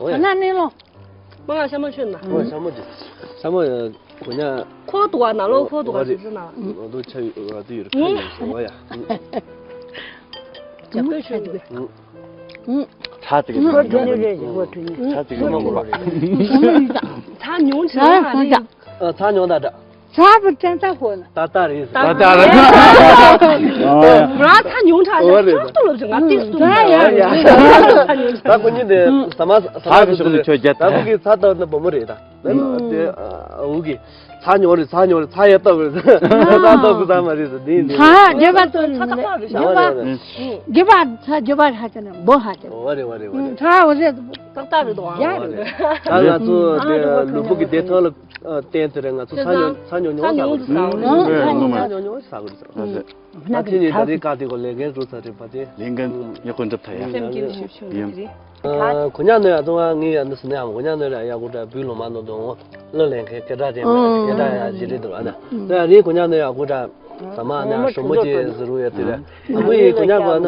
ཨོ་ཡ། ན་ནི་ལོ། མ་ང་ཤ་མོ་ཆོད་ན། ཨོ་ཤ་མོ་ཅི། ཤ་མོ་ཡ། གོ་ཉ། ཁོ་དུ་བ་ན་ལོ་ཁོ་དུ་བ་ཨོ་རེད། ཅི་ཟེར་ན། ཨོ་དུ་ཆ་ཡོད་ཨོ་དུ་ཡོད་ཁ་ཡོད་ཨོ་ཡ། ཇ་ཁོས་ཆོད་འདུག་ཨུ། ཨུ། ཚྭ་ཙིག་གི་ཨུ། ཚྭ་ཉོ་དགོས་པ། ཚྭ་ཙིག་གི་མ་དགོས་པ། ཚྭ་ཉུང་ཆེ་བ་མ་རེད། ཨ་ཚྭ་ཉོ་ད་ད། ཚྭ་བུ་ཅན་ཚྭ་ཁོ་ན། ད་ད་རེད། ད་ད་རེད། ང་ཚྭ་ཉུང་དྲགས་ཨོ་རེད། ཤོག་ཏུ་ལབ་ཅིག་ང་ཏིག་སུ་ད་ཡ་ཡ། ཚྭ་ཉུང་དྲགས། ད་ཁོ་གཉིས་དེ་ཟ་མ་ཟ་ཚྭ་གི་ཤོག་ཏུ་ཆོས་རྒྱ་ད་ཁོ་གི་ཚྭ་ཏག་ན་བུ་མོ་རེད་ད། ཨུ་གི་ཚྭ་ཉོ་རེད། ཚྭ་ཉོ་རེད། ཚྭ་ཡ་ཏོག་རེད། ཚྭ་ཏོག་གི་ཚྭ་མ་རེད་ཟེར་འདི་ནི། ཚྭ་རྒྱབ་པ་ཏོག་རེད། ཚྭ་ཏག་ཏག་རེད། ཨོ་རེད་རེད། རྒྱབ་པ་ཚྭ་རྒྱབ་པ་ཧ་ཅང་ན་འབོ་ཧ་ཅང་། ཨོ་རེད་ཨོ་རེད་ཨོ་རེད། ཚྭ་འོ་རེད། ཏག་ཏག་རེད་དོ། ཡ་རེད། ད་ང་ཚོ་དེ་ལུས་པོ་གི་བདེ་ཐང་ལ་བརྟེན་ཏེ་རེད། ང་ཚོ་ཚྭ་ཉོ་ཚྭ་ཉོ་ཉོ་ཟ་དགོས་རེད། ཚྭ་ཉོ་ཉོ་ཟ་དགོས་རེད། ད་ཁྱེད་གཉིས་ད་རེས་བཀའ་དེ་གོ་ལས་འགན་རུ་ཚ་རེད་པ་དེ། ལས་འགན་ཡག་པོ་འགྲུབ་ཐལ་ཡ། སེམས་སྐྱིད་ཤུགས་ཆུང་ཡིན། དེ་རེད། ཨ་གོ་ཉག་ནོ་ཡ་ཏོ་ང་ངི་ཡ་ནི་སི་ནི་ཡ་གོ་ཉག་ནོ་ར་ཡ་གོ་ཏྲ་བུ་ལོ་མ་ནོ་དོ་ལོ་ལེན་ཁེ་ཁེ་ཏྲ་ཅན་ཁེ་ཏྲ་ཡ་ཇི་རེད་དོ་ཨ་ན་ཏ་རི་གོ་ཉག་ནོ་ཡ་གོ་ཏྲ་ས་མ་ན་ཧྲོ་མོ་ཅི་ཟི་རུ་ཡ་ཏི་ར་ཨ་གོ་ཡི་གོ་ཉག་གོ་ཨ་ན་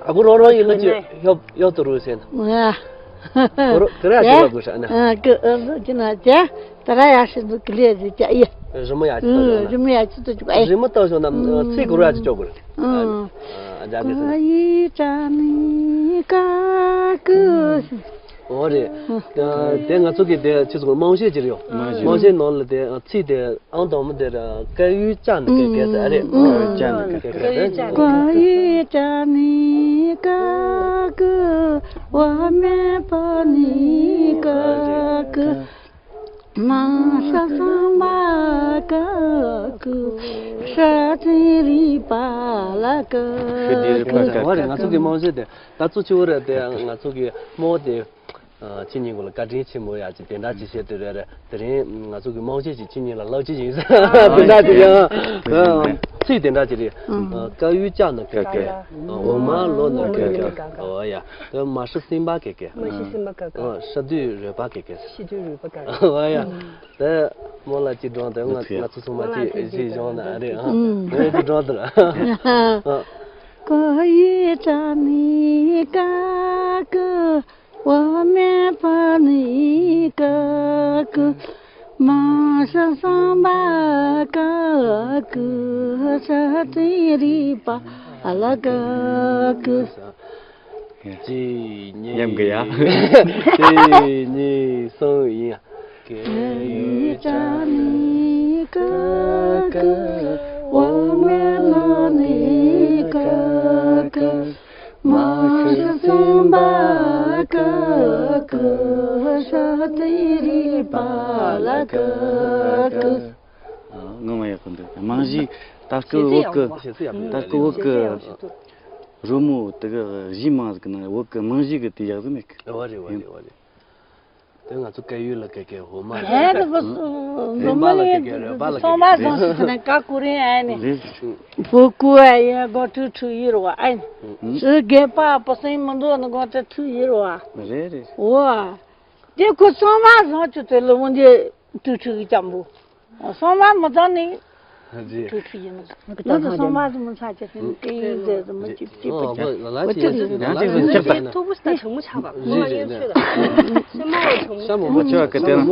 ཨ་གོ་རོ་རོ་ཡི་ལོ་ཅི་ཡོ་ཡོ་ཏོ་རུ་སེ་ན་གོ་རོ་ཏི་ར་ཅི་ལ་གོ་ཤ་ཨ་ན་ཀི་ཨ་ཟི་ཅི་ན་ཅ་ཏ་ར་ཡ་ཤི་དུ་ཀི་ལེ་ཟི་ཅ་ཡ། རི་མོ་ཡ་ཅི་ཏོ་ཡོད་ན། རི་མོ་ཡ་ཅི་ཏོ་ཅུག་ཨེ། རི་མོ་ཏོ་ཤོ་ན་ཚིག་གོ་ར་ཅི་ཅོ་གོ་ར། ཨ་ཨ་ཇ་གི་སི། ཀ་ཡི་ཀ་ནི་ཀ་ཀུ། འོ་རེད། དེ་ང་ཚོ་གི་དེ་ཆི་ཟེར་དགོས་རྨང་གཞི་ཅི་རེད་ཡོ། རྨང་གཞི། རྨང་གཞི་ནང་ལ་དེ་ཚིག་དེ་ཨང་དང་མོ་དེ་ར་ཀ་ཡུ་ཅ་ནི་ཀ་ཀ་ཟེར་ཨ་རེད། ཀ་ཡུ་ཅ་ནི་ཀ་ཀ་ཟེར། ཀ་ཡི་ཅ་ནི་ཀ་ཀུ། བ་མེ་པ་ནི་ཀ་ཀུ། མ་ཤ་སང་མ་ཀ་ཀུ། ཤ་ཚི་རི་པ་ལ་ཀ་ཤི་དི་རི་པ་ཀ་ཀ་ཀ་ཀ། ང་ཚོ་གི་རྨང་གཞི་དེ་ད་ཚོ་ཆུ་བོ་རེད་དེ་ང་ཚོ་གི་རྨོ་དེ་ཁྱེད་གཉིས་ཀོ་ལ་བཀའ་དྲིན་ཆེན་མོ་ཡ་ཅིག་དེ་འདྲ་ཅིག་བཤད་དུས་རེད་རེད། དེ་རིང་ང་ཚོ་གི་རྨང་གཞི་ཅིག་ཁྱེད་གཉིས་ལ་ལག་ཅིག་ཡིན་ས་དེ་འདྲ་ཅིག་ཡང་ཚིག་དེ་འདྲ་ཅིག་རེད། ཀ་ཡུ་ཅ་ན་ཀ་ཀ། འོ་མ་ལོ་ན་ཀ་ཀ། འོ་ཡ། མ་ཤི་སིམ་པ་ཀ་ཀ། མ་ཤི་སིམ་པ་ཀ་ཀ། ཤ་དུས་རོལ་པ་ཀ་ཀ། ཤ་དུས་རོལ་པ་ཀ་ཀ། འོ་ཡ། དེ་མོ་ལ་ཅི་སྒྲོན་དེ་ང་ང་ཚོ་ཚང་མ་ཅི་ཅི་སྦྱོང་ན་རེད་ཨ། ང་ཚོ་སྒྲོན་དེ་ར། ཀ་ཡི་ཅ་ནི་ཀ་ཀུ། བ་མེ་པ་ནི་ཀ་ཀུ། མ་ཤ་སང་པ་ཀ་ཀུ། ཤ་ཏི་རི་པ་ལ་ཀ་ཀུ། གཅིག་གཉིས། མཉམ་གི་ཡ། གཅིག་གཉིས་གསུམ་ཡིན། ཀ་ཡུ་ཅ་ནི་ཀ་ཀུ། བ་མེ་ལ་ནི་ཀ་ཀུ། མ་ཤི་སིམ་པ་ཀ་ཀུ། ཤ་ཏི་རི་པ་ལ་ཀ་ཀུ། ཨ། ངོ་མ་ཡག་པོ་འདུག་རྨང་གཞི་ད་སྐུ་བོ་སྐུ། ད་སྐུ་བོ་སྐུ། རོལ་མོ་དེ་གི་གཞི་མང་ཟིག་ན་བོད་གི་རྨང་གཞི་གི་དེ་ཡག་ཟིག་མེད་གི། རེད་བ་རེད་བ་རེད་བ་རེད། དེ་ང་ཚོ་ཀ་ཡུལ་ལ་ཀ་ཀའི་འོ་མ་རེད། ཧེ་ད་བུ་འོ་མ་ལ་ཀ་ཀའི་རོལ་པ་ལ་ཀ་ཀའི། སོང་བ་སོང་ཟེར་ནས་ཀ་ཀུ་རེད་ཨ་ནི། རེད། བུ་ཀུ་ཨ་ཡ་གོ་ཁྲུ་ཁྲུ་ཡིར་བ་ཨ་ནི། སུ་རྒན་པ་པ་སེང་མི་འདུག་ནི་གོ་ཁྲུ་ཁྲུ་ཡིར་བ། རེད་རེད། འོ། དེ་ཁོ་སོང་བ་སོང་ཆུ་དེ་ལོ་མོ་འདི་ཁྲུ་ཁྲུ་གི་ཅམ་བུ། སོང་བ་མི་ཚང་ནི། རེད། ཁྲུ་ཁྲུ་ཡིན་ནོ། ང་ཚོ་སོང་བ་ཟིག་མི་ཚང་ཆེ་ཟིན་ཏེ་ཡིན་ཏེ་ཟིན་མི་གཅིག་གཅིག་པ་ཅིག་ལ་ལ་ཅིག་ཡང་ཅིག་ཟིན་ཆགས་པ། ཐུག་པོ་ས་ཆུང་མོ་ཆགས་པ། རེད་རེད་རེད། ཤ་མོ་མོ་ཆེ་བ་ག་དེ་ལ།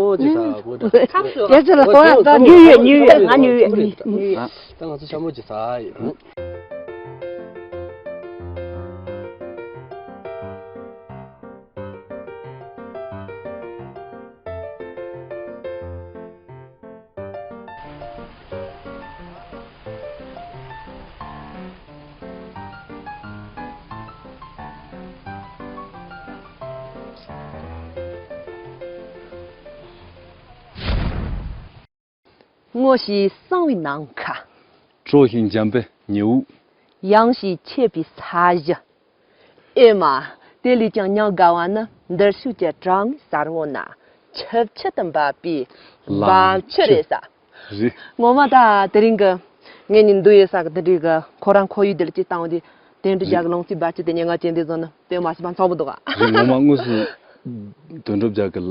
ཁབ་སོ། དེ་ཚོ་ལ་ཧོ་ཡ་ད་ཉུ་ཡོད་ཉུ་ཡོད་ང་ཉུ་ཡོད་ཉུ་ཡོད། ད་ང་ཚོ་ཤ་མོ་ཅིག་ཟ་ཡིན། སྔོ་ཞིང་བསངས་པའི་ནམ་མཁའ། དྲོ་ཞིང་འཇམ་པའི་ཉི་འོད། ཡངས་ཤིང་ཆེ་བའི་ས་གཞི། ཨེ་མ། དེ་ལས་ཀྱང་ཉམས་དགའ་བ་ནི། འདིར་བཞུགས་ཀྱི་གྲངས་གསར་བོ་ན། ཆུ་ཆུ་དུ་འབབ་པའི་ལམ་བབ་ཆུ་ཆུ་རེད་ས། རེད། ངོ་མ་ད་དེ་རིང་གི་ངེད་གཉིས་འདུག་ཡོད་ས་གི་དེ་འདྲའི་གི་ཁོ་རང་ཁོར་ཡུག་དེ་ལ་ཅིག་བཏང་བ་དེ། དོན་གྲུབ་རྒྱལ་གྱི་ལང་ཚོའི་འབབ་ཆུ་དེ་སྙན་ངག་ཅན་དེ་ཚོ་ནི་དཔེ་མ་སྲིད་པ་འཚམ་པོ་འདུག་ག་རེད། ངོ་མ་དངོས་སུ་དོན་གྲུབ་རྒྱལ་གྱི་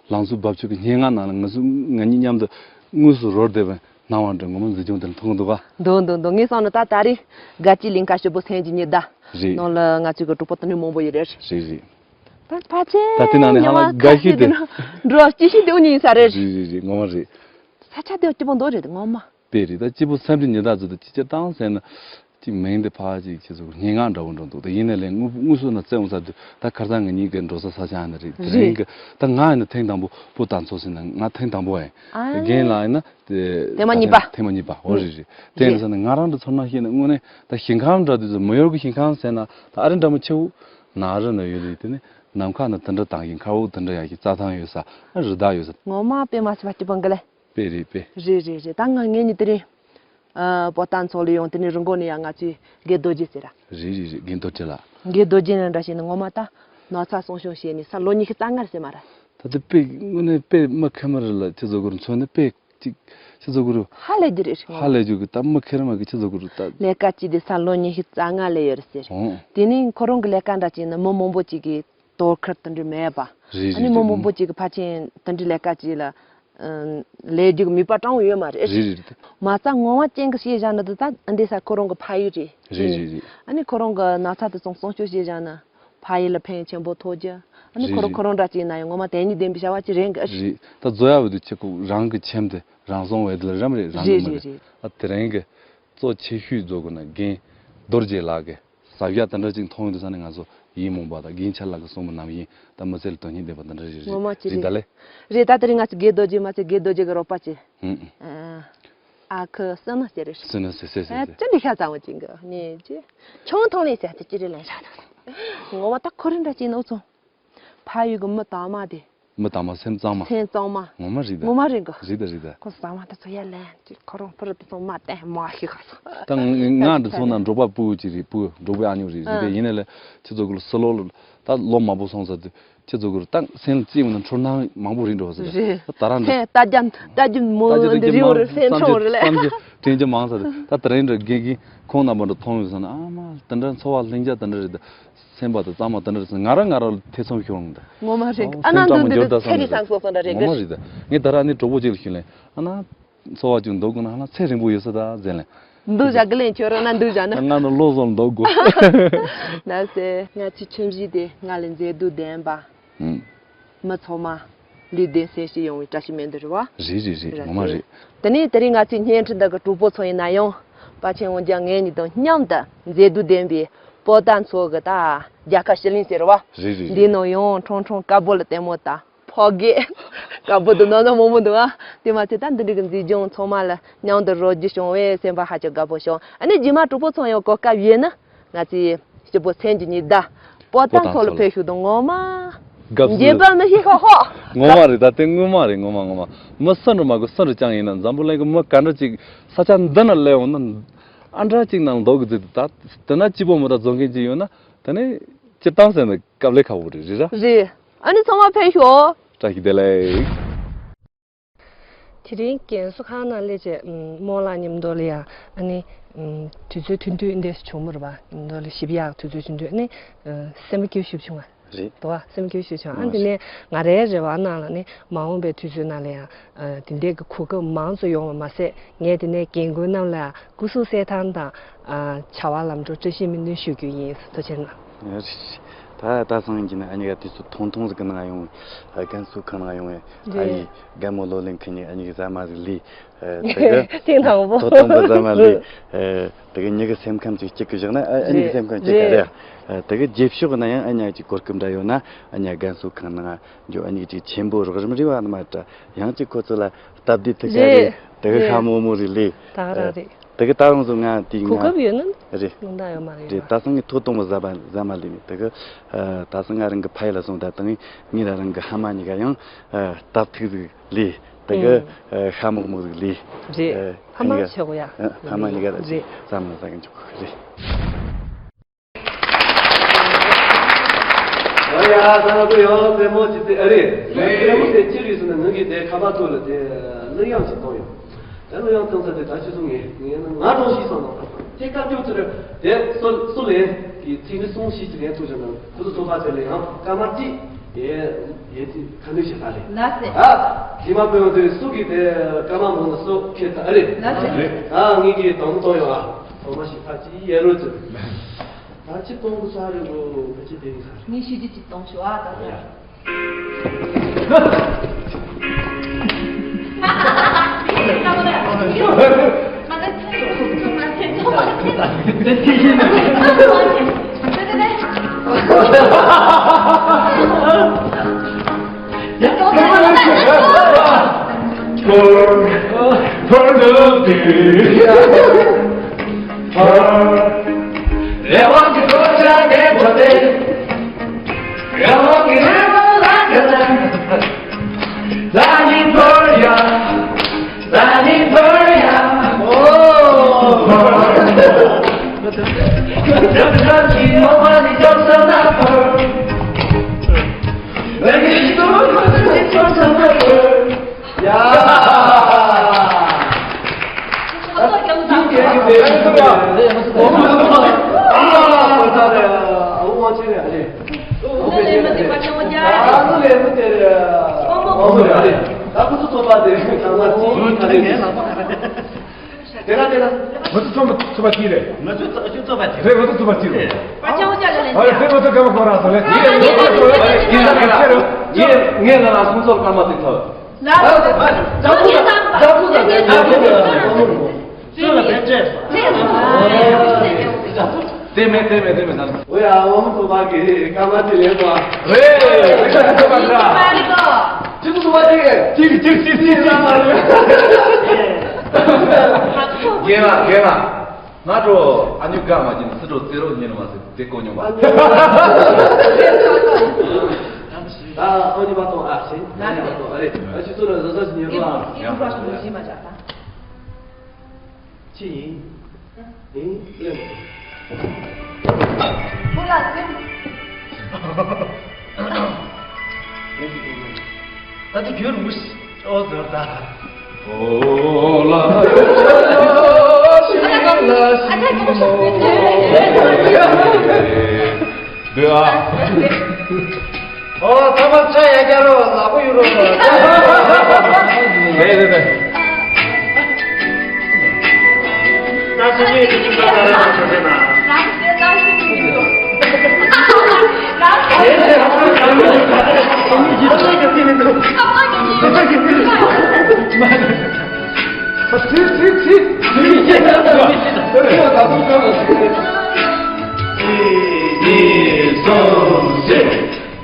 ལང་ཚོའི་འབབ་ཆུ་གི་སྙན་ངག་ནང་ལ་ང་ཚོ་ང་གཉིས་མཉམ་དུ་དངོས་སུ་རོལ་བསྡད་པའི་སྣང་བ་འདྲ་ངོ་མ་མཛེས་ལྗོངས་དེ་ལ་མཐོང་གི་འདུག་ག་འདུག་འདུག་འདུག་ངས་བསམ་ན་ད་ད་རེས་དགའ་སྐྱིད་གླིང་ཁ་སྐྱིད་པོ་སེམས་ཀྱི་ཉི་ཟླ་རེད། ནང་ལ་ང་ཚོའི་གི་གྲོགས་པོ་དེ་འདྲའི་མང་པོ་ཡོད་རེད། རེད་རེད། ད་ཕལ་ཆེར་ད་དེ་ནང་ནས་ཧ་ལམ་དགའ་ཤོས་དེ་འགྲོ་སྐྱིད་ཤོས་དེ་འུ་གཉིས་ཡིན་ས་རེད། རེད་རེད་རེད། ངོ་མ་རེད། ས་ཆ་དེ་སྐྱིད་པོ་འདུག་རེད་ངོ་མ། དཔེ་རེད། ད་སྐྱིད་པོ་སེམས་ཀྱི་ཉི་ཟླ་ཚོ་དེ་ཅི་ཅི་བཏང་ཟེར་ན། ཅིག་མིང་དེ་ཕར་ཅིག་ཁྱེད་ཚོ་སྙན་ངག་འདྲ་བོ་འགྲོ་འདུག་ད་ཡིན་ནའི་ལས་དངོས་དངོས་སུ་ན་བཙལ་འོང་ས་དུས་ད་ཁ་སང་ང་གཉིས་ཀྱི་འགྲོ་ས་ས་ཆ་ཡིན་ན་རེད། དེ་རིང་གི་ད་ང་ཡིན་ན་ཐེངས་དང་པོ་པོ་ཏཱ་མཚོ་ཟེར་ན་ང་ཐེངས་དང་པོ་ཡིན། ཨ། རྒན་ལགས་ཡིན་ན་དེ་ཐེངས་མ་གཉིས་པ། ཐེངས་མ་གཉིས་པ། འོ་རེད་རེད། དེ་ཡིན་ས་ན་ང་རང་འདྲ་ཚོར་སྣང་ཤེས་ན་དངོས་གནས་ད་ཞིང་ཁམས་འདྲ་དུས་ཚོད་མི་ཡོར་གི་ཞིང་ཁམས་ཟེར་ན་ད་ཨ་རི་འདྲ་མོ་ཆེ་བོ་ན་རི་ན་ཡོད་རེད། དེ་ནི་ནམ་མཁའ་ན་དེ་འདྲ་དྭངས་ཤིང་མཁར་དབུགས་དེ་འདྲ་ཡག་ཤིང་རྩྭ་ཐང་ཡོད་ས། ཨ། རི་དྭགས་ཡོད་ས། ངོ་མ་དཔེ་མ་སྲིད་པ་སྐྱིད་པོ་འགི་ལེ། དཔེ་རེད་དཔེ། རེད་རེད་རེད། ད་ང་ངེད་གཉིས་དེ་རིང་། ཨ། པོ་ཏཱ་མཚོ་ལ་ཡོང་དེ་ནས་རི་མགོ་ནས་ཡང་ང་ཚོས་དགེ་རྡོ་རྗེ་ཟེར་ར། རེད་རེད་རེད། དགེ་རྡོ་རྗེ་ལགས། དགེ་རྡོ་རྗེ་ནས་འདྲ་བྱས་ནས་ངོ་མ་ད་ནགས་ཚལ་སྲུང་སྐྱོང་བྱས་ནས་ས་ལོ་ཉི་ཤུ་རྩ་ལྔ་རེད་ཟེར་མ་ར། ད་དེ་དཔེ་དངོས་གནས་དཔེ་མི་ཁེ་མི་རེད་ལ་ཁྱེད་ཚོ་གུར་མཚོན་ནས་དཔེ་ཅིག་ཁྱེད་ཚོ་གུར། ཧ་ལས་རྒྱུ་རེད། ཧ་ལས་རྒྱུ་གི་ད་མི་ཁེ་རེ་མ་གི་ཁྱེད་ཚོ་གུར་ད། ལས་ཀ་ཅིག་དེ་ས་ལོ་ཉི་ཤུ་རྩ་ལྔ་ལས་ཡོད་རེད་ཟེར། ཨོ། དེ་ནས་ཁོ་རང་གི་ལས་ཀ་འདྲ་ཅིག་ནི་མི་མང་པོ་ཅིག་གིས། དོ་ཁུར་དེ་འདྲ་མེད་པ། རེད་རེད། ཨ་ནི་མི་མང་པོ་ཅིག་གི་ཕལ་ཆེར་དེ་འདྲའི་ལས་ཀ་ཅིག་ལ་ལས་རྒྱུ་གི་མོས་པ་སྤྲང་བོ་ཡོད་མ་རེད། རེད་རེད་རེད། མ་རྩ་ངོ་མ་ཅན་གི་ཤེས་བྱ་ནི་དེ་ད་འདི་ས་ཁོ་རང་གི་ཕ་ཡུལ་རེད། རེད་རེད་རེད། ཨ་ནི་ཁོ་རང་གི་ན་ཚ་དེ་ཚོ་སྲུང་སྐྱོབ་ཤེས་བྱ་ནི་ཕ་ཡུལ་ལ་ཕན་ཆེན་པོ་ཐོགས་རྒྱུ། ཨ་ནི་ཁོ་རང་རེད་ཁོ་རང་འདྲ་ཅིག་ཡིན་ན་ཡང་ངོ་མ་དོན་སྙིང་ལྡན་པའི་བྱ་བ་ཅིག་རེད་གི། རེད། ད་བཟོ་ཡ་བོ་དེ་ཁྱེད་ཁོ་རང་གི་ཁྱིམ་དེ་རང་སྲུང་བའི་དེ་ལ་རམ་རེད་རང་གི་མི་རེད། རེད་རེད། ཨ་དེ་རིང་གི་གཙོ་ཆེ་ཤོས་བཟོ་དགོས་ན་རྒན་རྡོ་རྗེ་ལགས་ཀྱི། ཟབ་ཡ་དེ་འདྲ་ཅིག་མཐོང་ཡོང་དུས་ས་ནས་ང་ཚོ་ཡིད་སྨོན་པ་དང་རྒན་ཆ་ལག་གི་གསུང་མི་རྣམས་ཡིན་ད་མི་ཚེ་ལ་དོན་སྙིང་ལྡན་པ་དེ་འདྲ་རེད། རེད། ངོ་མ་ཅི་རེད། རེད་ད་ལེ། རེད་ད་དེ་རིང་ང་ཚོ་དགེ་རྡོ་རྗེ་མ་ཚད་དགེ་རྡོ་རྗེ་གི་རོགས་པ་ཅི། ཧུམ། ཨ་ཁུ་བསོད་ནམས་ཟེར་རེད། བསོད་ནམས་ཟེར་ཟེར་ཟེར་ཨ་ཟེར། ཅི་འདི་ཤ་ཚ་བོ་ཅིག་གི་ནས་ཅི། ཆུང་ཐོང་ལེ་ཟེར་དེ་ཅི་རེད་ལན་ཤ་ཚ། ངོ་མ་ད་ཁོ་རེ་འདྲ་ཅིག་ནོ་ཚོ། ཕ་ཡུལ་གི་མི་དྭངས་མ་དེ། མི་དྭངས་མ་སེམས་གཙང་མ། སེམས་གཙང་མ། ངོ་མ་རེད་ད། ངོ་མ་རེད་གི། རེད་ད་རེད་ད། ཁོ་ཟ་མ་དེ་ཚོ་ཡ་ལན་ཅིག་ཁོ་རང་ཕུ་རུ་དེ་ཚོ་མ་བསྟན་མ་ཤི་ཁ་སོ། ད་ང་ང་འདི་ཚོ་ན་འབྲོག་པ་སྤུ་གུ་ཅིག་རེད། སྤུ་གུ་འབྲོག་པའི་ཨ་ཉོ་རེད། རེད་པས། ཨ། ཡིན་ནའི་ལས་ཁྱེད་ཚོ་གུ་ལ་སི་ལོ་ལ་ད་ལོ་མང་པོ་སོང་ས་དུས་ཁྱེད་ཚོ་གུ་ལ་ད་སེམས་ལ་ཅི་མིན་ན་འཁྲུལ་སྣང་མང་པོ་རེད་འགྲོ་ས་རེད། རེད། ད་རང་འདི་སེམས་ལྟ་རྒྱ་ལྟ་རྒྱུ་མོ་ལྟ་རྒྱུ་འདི་ལྟ་རྒྱུ་རེད་བོ་རེད། སེམས་བསམ་ཆུང་རེད་ལས། བསམ་རྒྱུ་དྲན་རྒྱུ་མང་ས་དུས་ད་དེ་རིང་འདྲ་དགེ་རྒན་ཁོང་རྣམ་པ་འདྲ་མཐོང་ཡོད་ས་ན་ཨ་མ་དེ་འདྲ་འཚོ་བ་ལྷིང་འཇགས་དེ་འདྲ་རེད་ད། སེམས་པ་དང་གཙང་མ་དེ་འདྲ་རེད་ཟེར་ང་རང་ང་རང་ལ་ཐེ་ཚོམ་ཤོར་འོང་ད། ངོ་མ་རེད། ཨོ། ཨ་ན་སེམས་འདུག་ཁྲག་མ་འདུག་འབྱོར་ད་ཁ་རི་སང་ཟེར། སོགས་འདྲ་རེད་ངོ་གི། མ་རེད་ད། ངས་ད་ར་ཨ་ནི་གྲོགས་པོ་གཅིག་ལ་ཞུས་ལེ། ཨ་ན། འཚོ་བ་ཅིག་འདུག་དགོས་ན་ཧ་ལམ་ཚེ་རིང་པོ་ཡོད་ས་ད་ཟེར་ལེ། འདུག་བཞག་གི་ལེན་ཁྱོད་རང་ན་འདུག་བཞག་ན། ང་ནི་བློ་བཟང་འདུག་དགོས། ན་སེ་ང་ཚོའི་ཁྱིམ་གཞིས་དེ་ང་ལ་མཛེས་སྡུག་ལྡན་པ། ཧུམ། མི་ཚང་མ་ལུས་ལྡན་སེམས་ཤེས་ཡོང་བའི་བཀྲ་ཤིས་སྨོན་འདུན་རེད་བ། རེད་རེད་རེད། རེད་ངོ་མ་རེད། དེ་ནས་དེ་རིང་ང་ཚོའི་བརྙན་འཕྲིན་འདི་གི་གྲོགས་པོ་ཚོ་ཡིན་ན་ཡང་། དཔའ་ཆེན་འོ་ཅག་ངེད་གཉིས་དང་མཉམ་དུ་མཛེས་སྡུག་ལྡན་པའི་པོ་ཏཱ་མཚོ་གི་ད་རྒྱལ་ཁབ་ཞི་ལིང་ཟེར་བ། རེད་རེད་རེད། འདི་ནང་ཡང་ཁྲུང་ཁྲུང་དཀར་པོ་ལ་ལྟད་མོ་ད་ཕོ་གེ་དཀར་པོ་དུ་ནང་ན་མང་པོ་འདུག་ཨ། དེ་མ་ཚད་ད་འདི་འདྲ་གི་མཛེས་ལྗོངས་ཚང་མ་ལ་མཉམ་དུ་རོལ་རྒྱུ་བྱུང་བས་སེམས་པ་ཧ་ཅང་དགའ་པོ་བྱུང་། ཨ་ནི་རྗེས་མ་གྲོགས་པོ་ཚོ་ཡང་གོ་སྐབས་ཡོད་ན། ང་ཚོའི་སྐྱིད་པོ་མཚན་གྱི་ཉི་ཟླ་པོ་ཏཱ་མཚོ་ལ་ཕེབས་ཤོག་དང་ངོ་མ། དགའ་བསུ། འཇིགས་པ་མི་ཤེས་ཧོ་ཧོ། ངོ་མ་རེད་ད་དེ་དངོས་མ་རེད་ངོ་མ་ངོ་མ། མི་སུ་འདྲ་མ་གི་སུ་འདྲ་ཅང་ཡིན་ན་འཛམ་བུ་གླིང་གི་མི་ག་འདྲ་ཅིག་ས་ཆ་འདི་ན་སླེབས་འོང་ན་ཨ་འདྲ་ཅིག་ནང་འདུག་གི་ཟེར་ད་དེ་ན་སྐྱིད་པོ་མོ་ད་བཟོ་མཁན་ཅིག་ཡོད་ན་ད་ནི་སྤྱིར་བཏང་ཟེར་ན་དཀའ་ལས་ཁག་པོ་རེད་རེད་ར། རེད། ཨ་ནི་ཚང་མ་ཕེབས་ཤོག་བཀྲ་ཤིས་བདེ་ལེགས། དེ་རིང་རྒན་གསོ་ཁང་ནང་སླེབས་རྗེས་རྨོ་ལགས་མཉམ་དུ་ལ་ཡ་ཨ་ནི་དུས་ཚོད་ཐུང་ཐུང་འདས་སུ་བྱུང་མ་རེད་པ། མཉམ་དུ་ལ་ཞིབ་ཡག་དུས་ཚོད་ཐུང་ཐུང་ཨ་ནི་སེམས་པ་སྐྱིད་ཞིབ་བྱུང་བ་རེད། དུ་བ་སེམས་སྐྱིད་ཞིབ་བྱུང་ཨ། དེ་ནས་ང་རའི་རེ་བ་ནང་ལ་ནི་མ་འོངས་པའི་དུས་ཚོད་ནང་ལ་ཡ་དེ་འདྲའི་གི་གོ་སྐབས་མང་ཙམ་ཡོང་བ་མ་ཟད་ངས་དེ་ནས་རྒན་རྒོན་རྣམས་ལ་སྐུ་གཟུགས་གསལ་ཐང་དང་བྱ་བ་ལམ་འགྲོ་བཀྲ་ཤིས་སྨོན་འདུན་ཞུ་རྒྱུ་ཡིན། ཐུགས་རྗེ་གནང་། ད་ད་སང་གི་ནི་ཨ་ནི་ག་དུས་ཚོད་ཐུང་ཐུང་ཟིག་གི་ནང་ཡོང་། རྒན་གསོ་ཁང་ནང་ཡོང་བས་ཨ་ཡི་རྒན་མོ་ལོ་ལོན་ཁི་ནི་ཨ་ནི་གི་ཟ་མ་ཟིག་ལས། དེ་གི་ཐེངས་དང་པོ་ཐོ་ཐོང་གི་ཟ་མ་ལས། དེ་གི་མྱི་གི་སེམས་ཁམས་ཅིག་གཅིག་གི་བཞག་ན་ཨ་ཨ་ནི་གི་སེམས་ཁམས་གཅིག་ག་རེད། དེ་གི་རྗེས་ཕྱོགས་ན་ཡང་ཨ་ནི་ཅིག་གོ་སྐབས་འདྲ་ཡོད་ན་ཨ་ནི་རྒན་གསོ་ཁང་ནང་འཇོག་ཨ་ནི་ཅིག་ཆེན་པོ་རོགས་རམ་རེ་བ་ནི་མ་འདྲ་ཡང་ཅིག་ཁོ་ཚོ་ལ་སྟབས་བདེ་ཐུག་ག་རེད། དེ་གི་ཤ་མོ་མོ་རེ་ལས། ད་ག་རང་རེད། དེ་གི་ད་རུང་སོ་ང་དེའི་གོ་ང་སྐབས་ཡོད་ན་རེད། ལུང་ད་ཡོད་མ་རེད་རེད། ཡོད་ད་སང་ངས་ཐོ་གཏོང་བ་ཟ་བ་ཟ་མ་ལས་ནས་དེ་གི་ད་སང་ང་རང་གི་ཕ་ཡུལ་ལ་སོང་ད་དང་ངས་ར་རང་གི་ཕ་མ་གཉིས་ཀ་ཡང་སྟབས་ཐུག་ཟིག་ལས། དེ་གི་ཤ་མོག་མོག་ཟིག་ལས། རེད། ཕ་མ་ཆེ་གོ་ཡ། ཕ་མ་གཉིས་ཀ་རེད། རྩ་མ་ཟ་གི་འཇུག་གི་རེད། ཨོ་ཡ། ད་ང་ཚོ་ཡང་རྩེད་མོ་ཅིག་རྩེ། ཨ་རེད། རེད། རྩེད་མོ་དེ་ཅི་རེད་ཟེར་ན། ངེད་ཀྱིས་དེ་ཁ་པར་ཐོག་ལ་དེ་གླུ་དབྱངས་ཅིག་བཏང་ཡོད། ད་གླུ་དབྱངས་བཏང་ས་དེ་ད་ཅི་སོང་ངས་ངས་ང་གྲོངས་ཤིག་སོང་ན། ཁྱེད་སྐབས་བཅུ་ཚོད་རེད་དེ་སུ་སུ་ལས་ཀྱི་ཚིག་འདི་གསུང་ཤིག་ཅིག་ངས་ཐུགས་བཞག་ན། ཁོ་ཚོ་ཚོགས་པ་དེ་ལ་ཡང་སྐར་མ་གཅིག་ཡས་ཡས་ཁ་འདོན་བྱེད་ས་རེད། ལགས་སེ། ཨ། གཞི་མ་དཔོན་དེ་སུ་གིས་དེ་སྐར་མ་མང་ན་སུ་ཁྱེད་ད་རེད། ལགས་སེ། ཨ། ངེད་ཀྱིས་དང་པོ་བཏང་ཡོང་། ཨ། ཐོག་མ་ཞིག་ཕ་ཅི་ཡས་རོ་ཅི། ད་ཅི་གཏོང་དགོས་ས་རེད་གོ། ཕ་ཅི་དེ་ཡིན་ས་རེད། ངས་ཞུ་རྒྱུ་ཅིག་གཏོང་ཤོག་ཨ། ད་ཡ། ཡ། དེ་ལ་དེ་ལ། ང་ཚོ་ཚོགས་པ་དེ་རེད། ང་ཚོ་ཚོགས་པ་དེ་རེད། ང་ཚོ་ཚོགས་པ་དེ་རེད། ཨ་རེ། དེ་ང་ཚོ་སྐར་མ་ཁོ་རང་ཚོ་ལས། ངས་ལ་ལ་སོང་ཚོགས་སྐར་མ་དེ་ཐོབ། ལ་ལ་ལ། ལ་ལ། ལ་ལ། དེ་མེད་དེ་མེད་དེ་མེད་ན། འོ་ཡ། ཨ་མ་ཐོག་མ་གི་སྐར་མ་དེ་ལེན་ཐོག་རེད། ཁྱེད་ཚོ་ཐོག་མ་དེ་ཅིག་ཅིག་ཅིག་ཅིག་ཅིག་ལ་མ་རེད། རྒན་ལགས། རྒན་ལགས། ང་ཚོ་ཨ་ནུ་སྐར་མ་གྱི་སི་ཏྲོ་ཙེ་རོ་ཉིན་མ་ཟིག་དེ་གོ་མྱོང་བ། ད་ཨ་ནུ་མ་གཏོང་། ཨ་ཤེས། ཨ་ནུ་མ་གཏོང་། ཨ་རེད། ཨ་ཁྱེད་ཚོ་ལ་བཟོ་ས་ཞིག་ཉན་རོགས། ཡིན་རོགས་ཞིག་མ་བྱ་ད། ཅི་ཡིན། ཡིན་ལེན། ཁོ་ལ་སེམས། ད་དེ་རྒྱུན་རིང་པོ་ཞིག་ཨོ་ཟེར་ད། ཨོ་ལ་ཤི་ལ་ཤི་མོ། འདི་ཨ། ཨོ། ཐ་མ་ཆ་ཡ་རྒྱ་རོ་ལ་པོ་ཡུ་རོ། རེད་རེད་རེད། ད་སུ་ཉིད་ཀྱི་ཅིག་ལ་ད་ར་ཆོ་ཆེ་ན།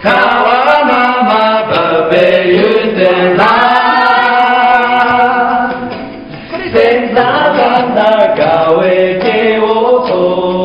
ཁ་བ་མ་མ་བབས་པའི་ཡུལ་དེ་ན། སེམས་ལ་དགའ་བའི་སྐྱེ་བོ་ཚོ།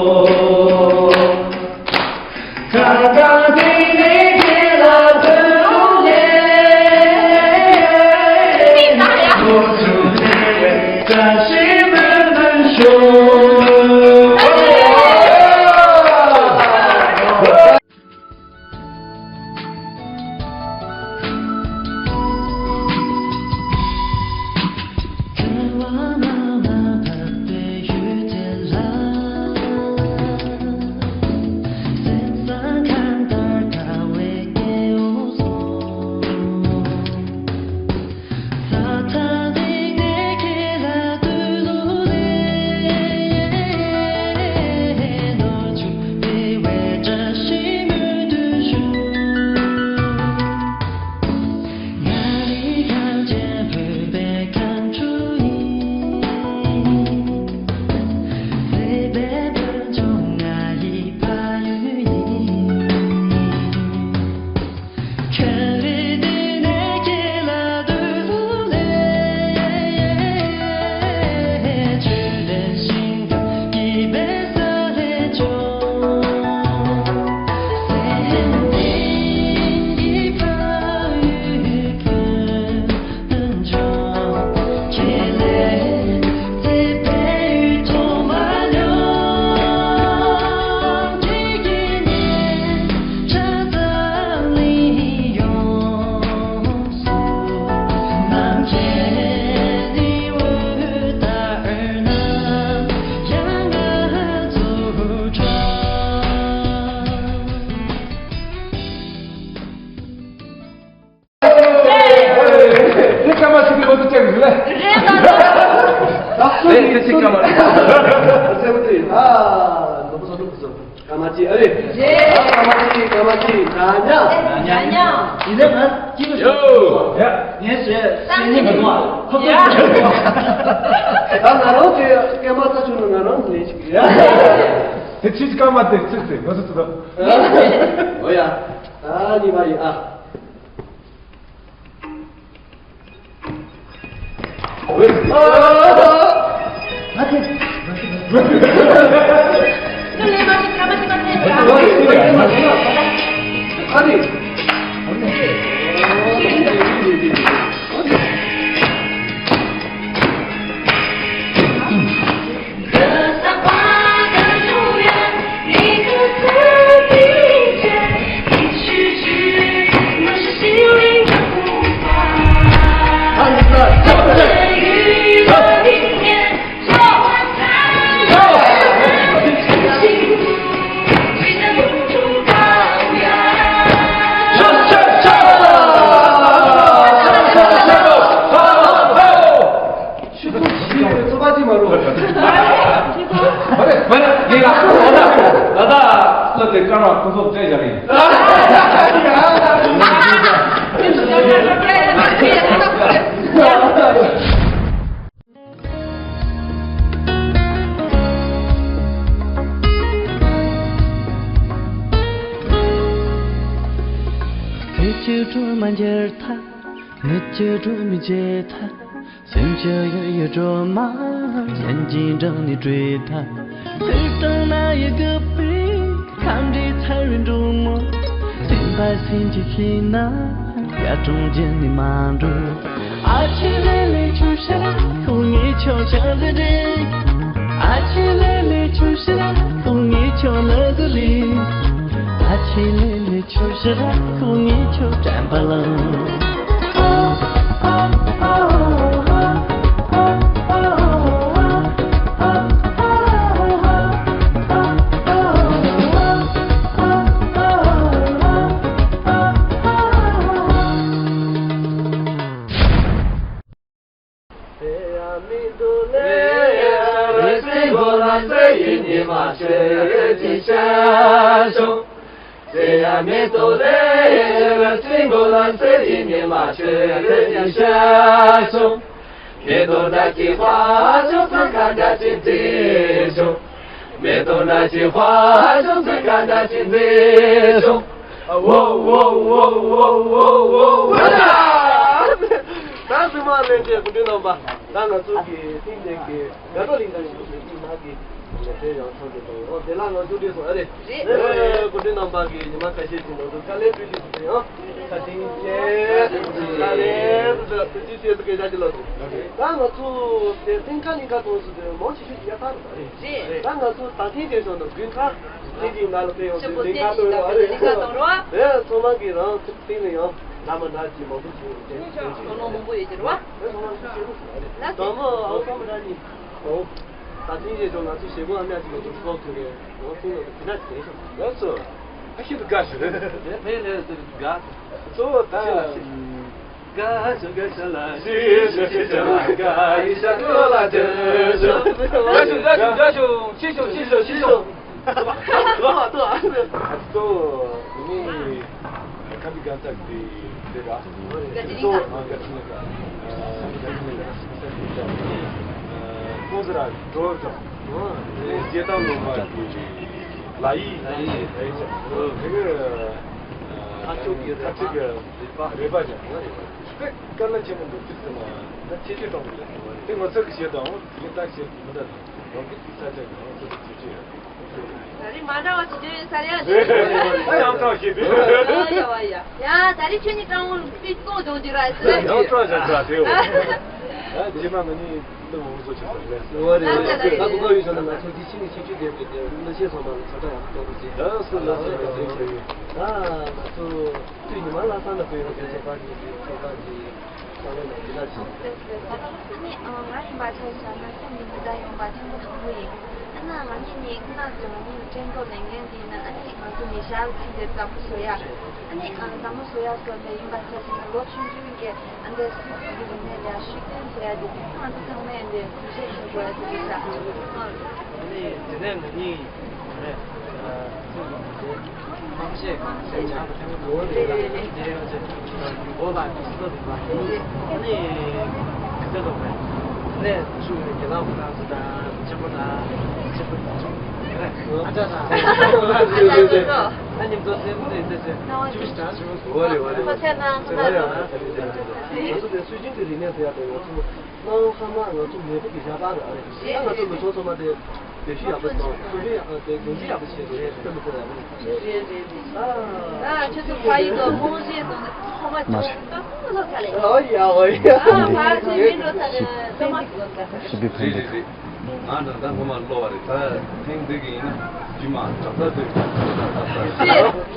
ཀ་མ་ཅི་ཨ་རེ། རེད། ཀ་མ་ཅི་ཀ་མ་ཅི་ཉ་ཉ། ཉ་ཉ། ཡིན་ནའི་ང་སྐྱིད་པོ་ཡོད། ཡ། ངས་བཤད་བཤད་ནི་མི་འདུག་ཨ། ཁོ་ཚོ་ཡ། ད་ང་རང་དེ་སྐད་མ་ས་ཆུང་ནི་ང་རང་ལས་ཅིག་ཡ། དེ་ཁྱི་སྐར་མ་དེ་ཚིག་དེ་ང་ཚོ་ཚོ་ད། འོ་ཡ། ད་གཉིས་པ་ཡིན་ཨ། ཤི་ཐུབ་ཤི་ཡོད་ཚོད་པ་ཅིག་མ་རུང་། མ་རེད་མ་རེད། ངས་ལ་ད་ལྟ་ལ་དེ་སྐར་མ་ཁོ་ཚོ་སྤྲད་བཞག་ཡིན། ཕྱི་གྲོལ་མ་འགྱུར་ཐལ། མི་ཕྱི་གྲོལ་མི་བྱེད་ཐལ། སེམས་ཀྱི་ཡུལ་ཡུལ་སྒྲོན་མ། གཞན་གྱིས་འགྲངས་ནས་བྲོས་ཐལ། ཚེ་སྟོང་ན་ཡི་གི་པའི་ཁམས་འདྲའི་ཚ་བའི་འབྲུག་མོ། སེམས་པ་སེམས་ཀྱི་ཤེས་ན་ཡར་གྲོང་ཁྱེར་ནས་མ་འགྲོ། ཨ་ཆི་ལེ་ལེ་ཆུ་ཤ་ཁོ་ངའི་ཆོག་ཆག་ཟེར་རེད། ཨ་ཆི་ལེ་ལེ་ཆུ་ཤ་ཁོ་ངའི་ཆོག་ལ་ཟེར་རེད། ཨ་ཆི་ལེ་ལེ། ཆུ་ཤར་ཁོ་ངའི་ཆུ་དྲན་པ་ལ། ཟེར་ཡ་མི་འདུག་ལེ། རེ་སེ་མགོ་ལ་ཟེར་ཡི་ཉི་མ་ཆོས་ཀྱི་ཤ་ཤོ། ཟེར་ཡ་མི་འདུག་ལེ། རེ་སེ་མགོ་ལ་ཟེར་ཡི་ཉི་མ་ཆོས་ཀྱི་ཤ་ཤོ། མེ་ཏོག་འདྲ་གྱི་དཔའ་ཤོ། སེམས་ཁ་འདྲ་གྱི་མཛེས་ཤོ། མེ་ཏོག་འདྲ་གྱི་དཔའ་ཤོ། སེམས་ཁ་འདྲ་གྱི་མཛེས་ཤོ། ཝོ་ཝོ། ད་རྫུན་མ་ལེན་བྱས་སྐུ་མགྲོན་རྣམ་པ། ད་ང་ཚོ་གི་ཐེངས་འདི་གི་དགའ་སྤྲོ་གླིང་ག་ཡིན་ཞུ་ཞུ་མ་གི་ལེ་ཚན་ཡང་ཚོགས་འདུ་དང་ཡང་དེ་ལ་ང་ཚོ་འདི་སོང་ཨ་རེ། རེད། སྐུ་མགྲོན་རྣམ་པ་གི་ཉི་མ་ཁ་ཤས་ཀྱི་ནང་དུ་དཀའ་ལས་སྤྲོད་ཀྱི་ཡོད་ཡང་ཁ་ཐིང་ཆེ་དཀའ་ལས་སྤྲོད་ཀྱི་ཆེ་ཟེར་གི་ཞག་གི་ལ་སོང་། ད་ང་ཚོ་དེ་སྟེང་ཁ་གླིང་ག་གཏོང་སུ་དེ་མང་ཆེ་ཤོས་ཀྱི་ཡ་ཐག་རེད། རེད། ད་ང་ཚོ་ད་ཐེངས་དེ་སོང་ནང་དགུན་ཁ་ཐེངས་ཀྱི་ང་ལ་ཕེབས་ཡོང་དུས་གླིང་ག་གཏོང་ཡོང་ཨ་རེ། གླིང་ག་གཏོང་རོགས། དེ་ཚང་མ་གི་རང་སྟེང་ནས་ཡང་བླ་མ་འདྲ་ཅིག་མང་པོ་ཞིག་ཡོད་དེ་ཚང་མ་མང་པོ་ཡོད་ཀྱི་རེད་བ། དེ་ཚང་མ་ཞིག་ཤེས་རུ་སོང་ཨ་རེ། ལགས་སོ། དང་པོ་ཨའུ་ཚང་མ་འདྲ་གཉིས། ཨོ། ད་ཐེངས་རྗེས་ཚོ་ང་ཚོ་ཞེ་པོ་ཨ་མྱག་ཅིག་ལ་ཚོགས་ཐུབ་རེད། ང་ཚོ་ནང་དུ་དེ་འདྲ་ཅིག་ཡིན་ཤོག་ལགས་སོ། ཨ་ཤི་དུ་དགའ་ཞུ་རེད། དེ་ཕན་ལས་དེ་དགའ། གཙོ་བོ་ད། དགའ་ཞུ་དགའ་ཞུ་ལ་ཞི་ཞུ་ཞུ་ཞུ་ལ་དགའ་ཡི་ཞག་གོ་ལ་དེ་ཞུ། དགའ་ཞུ་དགའ་ཞུ་དགའ་ཞུ་ཤི་ཞུ་ཤི་ཞུ་ཤི་ཞུ། གཙོ་བོ་ནི། ཁམས་པའི་གང་ཟག་དེ་དེ་ར། ག་ཅི་ཡིན་ད། ཨ་ག་ཅི་ཡིན་ད། ཨ་ག་ཅི་ཡིན་ད། ཁོང་ཚོ་ར་འགྲོ་བ་དང་། དེ་རྗེས་དང་ལོ་མ་གི་ལ་ཡི། ལ་ཡི། ལ་ཡི་ཅང་། དེ་གི་ཐག་ཆོད་ཀྱི་ཐག་ཆོད་ཀྱི་རེ་བ་ཅང་། དཔེ་དཀའ་ལས་ཆེན་པོ་འདུག་ཅི་ཟེར་ན་ད་ཁྱེད་ཀྱི་གྲོང་གི་དེ་ང་ཚོ་གི་བྱེད་དང་དེ་གི་ལྟ་བྱེད་མི་འདྲ་དང་རང་གི་དེ་ས་ཆ་གི་རང་ཚོ་གི་བྱེད་ཀྱི་ཡོད། ད་རེས་མ་འདྲ་བ་ཞིག་བརྗོད་ཡོད་ས་རེད། ཡང་དྲང་ཞིག་རེད། ཡ་ཡ་ཡ། ཡ་ད་རེས་ཁྱོད་ནི་དྲང་བོ་དཔེ་གཙོ་སྦྱོང་རྒྱུ་ར་ཟེར། ཡང་དྲང་ཞིག་དྲང་དེའོ། ཡ་རྗེས་མ་ང་གཉིས་འདི་མང་བོ་ཚོ་ཆགས་པ་རེད། ད་ད་ད་ད་ད་ད་ཡོད་ས་ན་ང་ཚོ་འདི་ཕྱི་ནས་ཕྱི་ཆུ་བསྡད་པའི་དེ་གླུ་ཆེན་ཚང་མ་ལ་ཚ་གྲང་ཡག་པོ་གཏོང་རོགས་བྱེད། ད་སུ་ལ་སུ་ལ་ཟེར་གྱི་ཡོད། ད་ང་ཚོ་དུས་ཉི་མ་ལྷ་ས་ནས་བོད་ཡོང་བའི་ཚོགས་པ་གི་ཚོགས་པ་གི། ཨ་ནི་ང་ཡིན་པ་ཆ་བཞག་ན་ཁྱེད་ནི་མི་གདའ་ཡོང་པ་ཐེངས་མ་དང་པོ་ཡིན། ཨ་ནི་ང་གཉིས་ནི་ཁྱེད་རང་ཚོ་ང་གཉིས་ནི་ཕྲན་ཐོག་ནས་ངན་གྱི་ཡིན་ན། ཨ་ནི་ང་ཚོ་ནི་ཞག་ཚིག་འདིར་འཛམ་བུ་བཟོ་ཡ། ཨ་ནི་འཛམ་བུ་བཟོ་ཡ་སོགས་ནས་ཡིན་པ་ཆ་བཞག་ན་ལོ་ཆུང་ཆུང་གི་ཨ་འདི་སུད་སི་གི་རིག་གནས་ལ་ཤུགས་རྐྱེན་བྱེད་ཡ་དེ་ང་ཚོ་ཚང་མས་འདི་གུས་ཞབས་ཞུ་དགོས་ཡ་ཟེར་གྱི་ཡོད་ས། ཨ་ནི་དེ་ནས་ང་གཉིས་ནས། ཅེས་གང་ཟེར་ཆགས་པ་ཐེངས་མ་འོ་རེད་རེད་རེད་རེད། རྗེས་ཡོད་ཅེས་འོ་ལ་སོ་དེ་ལ་ཨ་ནི་ག་ཚོད་ལོག་པས་ནས་ཤུགས་ནས་རྒྱ་ལག་ཁོ་རང་ཚོ་དང་ཆེན་པོ་ལ་ཆེན་པོ་ཨ་ཅག་དང་ཨ་ཅག་ཨ་མཉམ་དུ་སེམས་ནས་ཟེར་ཟེར་ཅི་བྱེད་དང་ཁོ་ཚོས་ནང་ཁོ་ཚོས་ནང་ཁོ་ཚོས་ནང་ཁོ་ཚོས་ང་ཚོ་དེ་སྲོལ་རྒྱུན་གྱི་རིག་གནས་ཟེར་ཡག་དེ་ང་ཚོ། གནའ་བོའི་ལྷ་མ་ང་ཚོ་མེས་པོ་གི་ཞབས་པ་རེད། ཨ་རེད། ད་ང་ཚོ་ལོ་ཆུང་ཚང་མ་དེ་བེད་སྤྱོད་ཡག་པོ་དང་སྲོལ་རྒྱུན་ཡག་དེ་སྒྲིག་གཞི་ཡག་པོ་བྱས་ཏེ་ལྟད་མོ་ཚོ་ཡག་པོ་རེད། རེད་རེད་རེད། ཨ་ཁྱོད་ཚོ་ཕ་ཡུལ་དུ་རྨོངས་བྱས་སོང་ན་ཁོ་མ་ཆུང་ཏོག་ཙམ་ལོ་ཚ་ལེ། ཨོ་ཡ་ཨོ་ཡ། ཨ་ཕ་ཚོ་ཡིན་འགྲོ་ཚ་ལེ་ལྟད་མོ་ཚོ་ལོ་ཚ་ལེ། ཞི་བའི་ཕན་བདེ། རེད་རེད། ང་འདྲ་ད་ངོ་མ་གློ་བ་རེད། ད་ཐེངས་འདི་གི་ཡིན་ན་རྗེས་མ་གྲྭ་ས་དེ་རེད་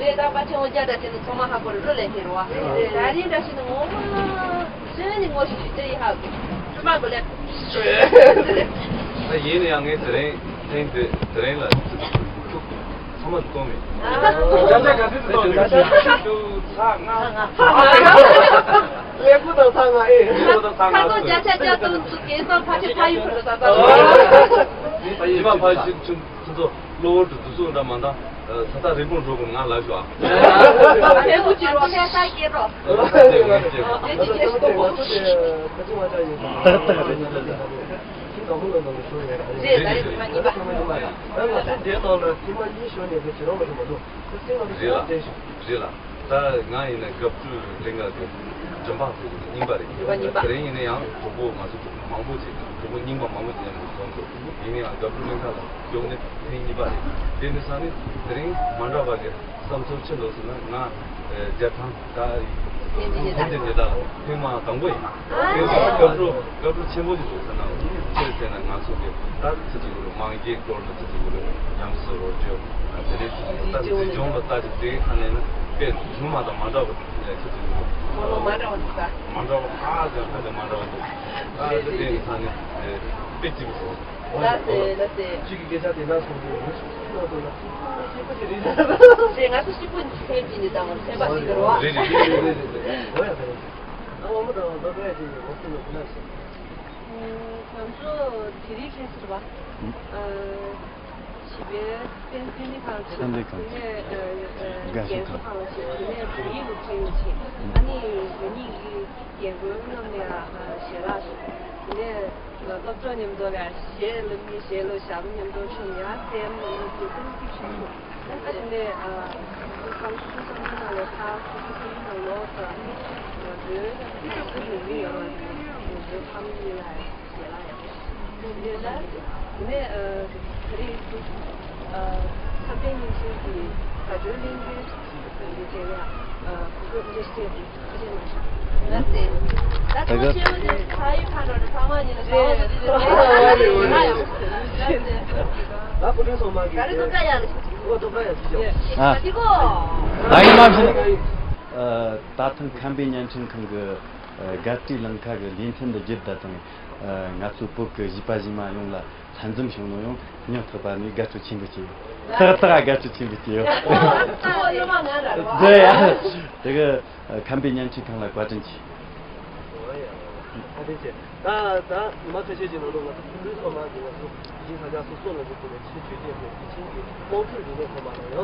རེད། ད་པ་ཆེན་མོ་རྒྱ་འདྲ་བྱས་ན་ཚང་མ་ཧ་གོ་རེད། གློ་ལེན་མཁན་རེད་བ། ད་རིང་འདྲ་བྱས་ན་ངོ་མ། སུན་ནི་ངོ་ཤེས་ཤིག་ཏེ་ཡི་ཧ་གི། ཀྲུ་མ་གོ་ལེ། ད་ཡིན་ན་ཡང་ངས་དེ་རིང་ཐེངས་དེ་དེ་རིང་ལ་ཚིག་ཚང་མ་གཏོང་མེད། བརྒྱ་ཆ་ག་ཚོད་ཚོད་གཏོང་མེད། བརྒྱ་ཆ་བཅུ་ཚེག་ལྔ། ལེགས་པོ་དང་ཚེག་ལྔ་ཨེ། ལེགས་པོ་དང་ཚེག་ལྔ། ཁ་སང་བརྒྱ་ཆ་བརྒྱ་སྟོང་ཚུགས་གེ་སང་ཕ་ཆེ་ཕ་ཡུལ་ཁུལ་ལ་ད་ད། ཡིན་མ་ཕ་ཆེ་ཆུང་། ཁྱེད་ཚོ་གློ་བུར་དུ་དུས་ཚོད་འདྲ་མ་འདང་། ས་ཐག་རིང་པོར་འགྲོ་དགོས་ང་ལབ་ཤོག་ཨ། ཕན་ཚུན་གཅིག་རོགས་ཕན་ས་སྐྱེལ་རོགས། ཨ་ཙི་ཙི་ཨ་ཙི་ཙི། ཕན་ཚུན་སྐྱེལ་ཤོག་གོ། ཏག་ཏག་རེད། རེད་ད་རེད་མ་ཉིན་པ། ང་ཚོ་འདིའི་ནང་ལ་ཐེངས་མ་གཉིས་ཤོར་ནས་ཁོས་བྱེད་རོགས་མ་བྱུང་མ་གཏོགས་ཁོས་སེམས་ལ་རེད་ལ། རེད་ལ། ད་ང་ཡིན་ན་དགའ་སྤྲོའི་གླིང་ག་གི་འགྲམ་པ་ཟེར་གྱི་རྙིང་པ་རེད། རྙིང་པ་རྙིང་པ། དེ་རིང་ཡིན་ན་ཡང་གྲོགས་པོ་ང་ཚོ་གྲོགས་པོ་མང་པོ་ཅིག་གྲོགས་པོ་རྙིང་པ་མང་པོ་ཅིག་མཉམ་དུ་འཛོམས་འདུག་ཡིན་ན་ཡང་དགའ་སྤྲོའི་གླིང་ག་ལ་ཡོང་ནས་ཐེངས་གཉིས་པ་རེད། དེ་ནི་ས་ནི་དེ་རིང་མ་འདྲ་བ་གི་བསམ་ཚུལ་ཕྱིན་འདུག་ཟེར་ན་ང་རྒྱལ་ཐང་ད་ཐེངས་འདི་ཉི་ཟླ་ལ་ཐེངས་མ་དང་པོ་ཡིན། དེ་ནི་སྐབས་འགྲོ་སྐབས་འགྲོ་ཆེན་པོ་ཞིག་འདུག་ཟེར་ན་ཅི་རེད་ཟེར་ན་ང་ཚོ་གི་ད་ཚེ་གཅིག་གི་རུ་མང་རྒྱལ་སྐོར་ལ་ཚེ་གཅིག་གི་རུ་ཉམས་སུ་རོ་བརྗོད་དེ་རིང་ཚེ་གཅིག་ད་འཛིན་སྐྱོང་ལ་ལྟ་ཅིག་དེའི་ཁ་ནས་ནི་དཔེ་ངོ་མ་དང་མ་འདྲ་བ་ཚེ་གཅིག་གི་རུ་ངོ་མ་མ་འདྲ་བ་འདུག་ད། མ་འདྲ་བ་ཁ་ཟེར་ཁ་ནས་མ་འདྲ་བ་འདུག་ད་དེ་དེའི་ཁ་ནས་དཔེ་གཅིག་རུ། ལགས་སེ་ལགས་སེ། གཅིག་གི་སྐད་ཆ་དེ་འདྲ་གསུངས་ཏེ་ངས་སུ་ཚིག་ནང་དུ་ལ་ཚིག་ཐུང་ངེ་ཤེས་པོ་ཞིག་རེད། རེད། ང་ཚོ་ཤི་པོ་ནི་ཚེ་འདི་ནི་དང་སེམས་པ་ཞིག་རེད་བ། རེད་རེད་རེད་རེད་རེད། ཨ་ངོ་མ་དང་ལོ་ཀ་ཡ་ཅིག་ཡོད་ང་ཚོ་ལ་ཁོ་ན་ཞིག་ང་ཚོ་དེ་རིང་ཁ་སང་བ། ཨ་བྱིས་པའི་སྤེན་སེམས་ནི་ཁང་ཆེ་སེམས་ནི་ཁང་ཆེ། དེ་ནས་རྒན་གསོ་ཁང་ལ་ཆེ། དེ་ནས་བོད་ཡིག་སློབ་ཆེན་ལ་ཆེ། ཨ་ནི་བོད་ཡིག་གི་རྒན་རྒོན་རྣམས་ལ་ཞལ་ལག་ཞུ། དེ་ནས་སློབ་གྲོགས་མཉམ་དུ་ལ་གཞས་བླུག་མཁན་གཞས་བླུག་ཞབས་མཉམ་དུ་ཆུང་ཡ་སེམས་མཉམ་དུ་སེམས་ཀྱི་ཆུང་ཆུང་། ཨ་དེ་ནས་ཁམས་གསུམ་ཚང་མ་ནང་ལས་ཁ་ཁུ་ཁུ་ཁུ་ནང་ལོག་ཙམ་ང་ཚོའི་ཁམས་གསུམ་ཡོང་གི་ཡོད་རེད། ང་ཚོའི་ཁམས་གཉིས་ལ་ཞལ་ལག་ཡག་པོ། དེ་ལ་དེ་ནས་ཨ་ག་རེ་ཟེར། ཨ་ཁམས་པའི་ཉིན་བྱེད་ཀྱི་དགའ་སྤྲོའི་གླིང་གའི་དེ་ལ་ཨ་གུས་པ་བཀྲ་ཤིས་བདེ་ལེགས་ཐུགས་རྗེ་ཆེ། ལགས་སེ། ད་ད་ག་ཚོ་ཆེ་བ་དེ་ཕ་ཡུལ་ཁ་འགྲོ་རེད། ཕ་མ་ཉིད་ལ་ཟ་བ་ཟ་དེ་དེ་ཨ་ཡོང་། ད་སྐུ་ཕྲེང་སོ་མ་གི་ག་རེ་ཐུགས་ཁ་ཡ་ལ་ཞིག་ཨོ་ཐུགས་ཁ་ཡ་ཞིག་ཨ་ད་གི་མ་ཞིག་ཨ་ད་ཐེངས་ཁམས་པའི་བརྙན་འཕྲིན་ཁང་གི་ཨ་དགའ་སྤྲོའི་ལམ་ཁ་གི་ལེ་ཚན་འདི་བརྒྱུད་ད་དང་། ང་ཚོའི་བོད་ཀྱི་གཞིས་པ་གཞིས་མ་ཡོངས་ལ་ལྷན་འཛོམས་བྱུང་ནོ་ཡང་སྙིང་ཐག་པ་ནས་དགའ་སྤྲོ་ཆེན་པོ་སྐྱེས་ཡོད། ཏག་ཏག་དགའ་སྤྲོ་ཆེན་པོ་སྐྱེས་ཡོད། ཨོ་སློབ་མ་ང་ར་རེད་བ། དེ་ཡ་དེ་གི་ཁམས་པའི་བརྙན་འཕྲིན་ཁང་ལ་བཀའ་དྲིན་ཆེ། ཨ་དེ་ཆེ། ད་ད་ཉི་མ་ཁ་ཤས་ཀྱི་ནང་དུ་ང་ཚོ་ཕུན་སྒྲོལ་ཚང་མ་གི་ང་ཚོ་ཡིན་ས་ཆ་སོ་སོ་ལ་འདུག་པའི་ཆེད་སྤྱོད་ཅན་གྱི་དེ་ཆིན་གྱི་དམངས་ཁྲོད་རིག་གནས་ཚང་མ་ལ་ཡང་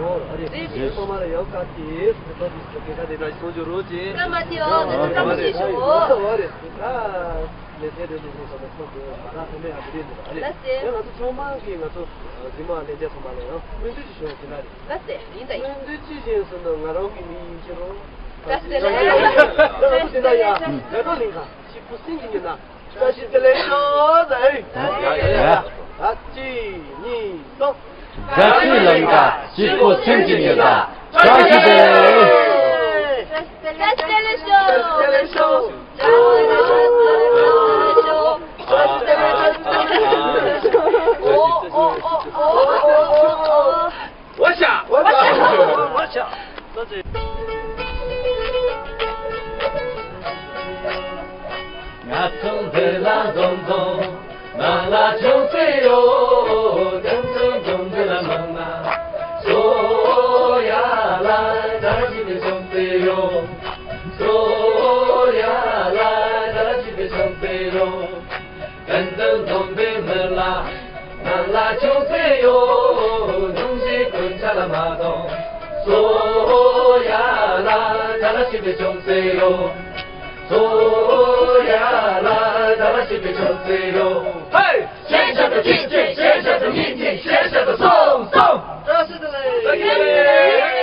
ཨོ་ཨ་རེ་ཚང་མ་ལ་ཡང་བཀའ་སྩལ་ཚོགས་པའི་སྐད་ཆ་དེ་འདྲ་ཞིག་གསུང་རྒྱུ་རོགས་བྱེད། བཀའ་མ་སྩལ་ཨོ་དེ་བཀའ་མ་སྩལ་ཞུ་ཨོ། ཨོ་རེད། ད་ལས་ཚན་དེ་ཚོ་ཚོ་ཚོ་ཚོ་ཚོ་མ་ར་ཐོན་མེད་ཨ་དེ་རེད་འདུག་ཨ་རེད། ལགས་སེ། ཡང་ང་ཚོ་ཚང་མ་གིས་ང་ཚོ་རྫུན་མ་ལྷན་རྒྱས་ཚང་མ་ལ་ཡང་སྨོན་འདུན་ཅིག་ཞུ་ཡ་དེ་འདྲ་རེད། ལགས་སེ། ཡིན་ད་ཡིན། སྨོན་འདུན་ཅི་ཞིག་ཟེར་ན་ང་རང་གི་མིང་ཡིན་ཕྱིར་རོ། བཀྲ་ཤིས་བདེ་ལེགས། ད་ང་ཚོ་དེ་འདྲ་ཡ་དགའ་སྤྲོ་གླིང་ག་ཤི་བུ་སེང་གི་ཉི་ན་བཀྲ་ཤིས་བདེ་ལེགས་ཤོག་ཟེར། ཡ་ཡ་ཡ། ད་གཅིག་གཉིས་གསུམ། དགའ་སྤྲོའི་ལམ་ཁ་སྐྱིད་པོ་སེམས་ཀྱི་ཉི་ཟླ། བཀྲ་ཤིས་བདེ་ལེགས། བཀྲ་ཤིས་བདེ་ལེགས་ཤོག་བཀྲ་ཤིས་བདེ་ལེགས་ཤོག་བཀྲ་ཤིས་བདེ་ལེགས་ཤོག་བཀྲ་ཤིས་བདེ་ལེགས་ཤོག་ཨོ་ཨོ་ཨོ་ཨོ། ཝ་ཤ། ཝ་ཤ། ཝ་ཤ། ང་ཚོ་འདི་ལ་འཛོམས་འཛོམས། ནང་ལ་ཆུང་ཚེ་ཡོད། ཀུན་སློང་འཛོམས་འདི་ལ་མང་ན། སོ་ཡ་ལ་ད་ཅི་ནས་ཆུང་ཚེ་ཡོད། སོ་ཡ་ལ་ད་ཅི་ནས་ཆུང་ཚེ་ཡོད། ཀུན་སློང་འཛོམས་པའི་མི་ལ། ནང་ལ་ཆུང་ཚེ་ཡོད། ཉུང་ཞིག་ཀུན་ཆ་ལ་མ་གཏོང་། ཚོ་ཡ་ལ་ད་ལ་ཞིག་པའི་ཅུང་ཟེར་ཡོད། ཚོ་ཡ་ལ་ད་ལ་ཞིག་པའི་ཅུང་ཟེར་ཡོད། ཧེ། ཤེས་བྱ་དང་ཐིག་ཅེས་ཤེས་བྱ་དང་མིག་ཅེས་ཤེས་བྱ་དང་སོང་སོང་། བཀྲ་ཤིས་བདེ་ལེགས།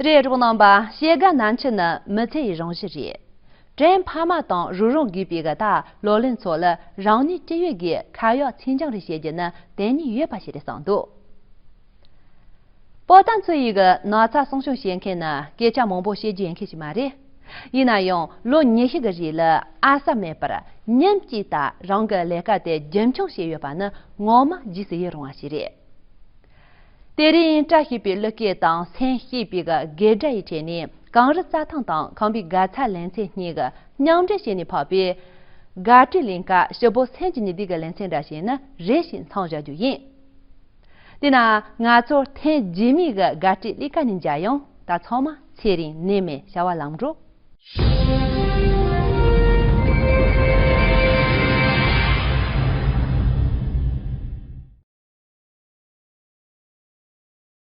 རེད། རོགས་རྣམ་པ། བྱེད་སྒོ་ནང་ཆེན་ནི་མི་ཚེ་ཡི་རང་བཞིན་རེད། བྲན་ཕ་མ་དང་རུ་རང་དགོས་པའི་གི་ད་ལོ་ལོན་ཚོ་ལ་རང་ནུས་ཅི་ཡོད་ཀྱིས་ཁ་ཡོག་ཚིག་འཇང་རེ་བྱེད་རྒྱུ་ནི་དེ་ཉིད་ཡོད་པ་ཞིག་རེད་བསམ་འདུག། པོ་ཏཱ་ཚོ་ཡི་གི་ན་ཚ་སྲུང་སྐྱོང་བྱེད་མཁན་ནི་སྐད་ཆ་མང་པོ་བཤད་རྒྱུ་ཡིན་མཁན་ཞིག་མ་རེད། ཡིན་ན་ཡང་ལོ་ཉི་ཤུ་གི་རྗེས་ལ་ཨ་ས་མེད་པར་ཉིན་གཅིག་ད་རང་གི་ལས་ཀ་དེ་རྒྱུན་འཁྱོངས་བྱས་ཡོད་པ་ནི་ངོ་མ་རྗེས་སུ་ཡི་རུང་བ་ཞིག་རེད། དེ་རིང་བཀྲ་ཤིས་པའི་གླུ་སྐད་དང་སེམས་སྐྱིད་པའི་གི་དགོད་སྒྲ་ཡི་ཁྲོད་ནས་གངས་རི་རྩྭ་ཐང་དང་ཁམས་པའི་དགའ་ཚལ་ལེ་ཚན་གཉིས་ཀྱིས་མཉམ་འབྲེལ་བྱས་ནས་ཕབ་པའི་དགའ་སྤྲོའི་གླིང་ག་ཞི་བོ་སེམས་ཀྱི་ཉི་ཟླའི་གི་ལེ་ཚན་འདྲ་ཞིག་ནི་རེ་ཞིག་མཚམས་བཞག་རྒྱུ་ཡིན། དེས་ན་ང་ཚོ་ཐེངས་རྗེས་མའི་གི་དགའ་སྤྲོའི་གླུ་སྐད་ནས་མཇལ་ཡོང་། ད་ཚང་མ་ཚེ་རིང་ནད་མེད་བྱ་བ་ལམ་འགྲོ།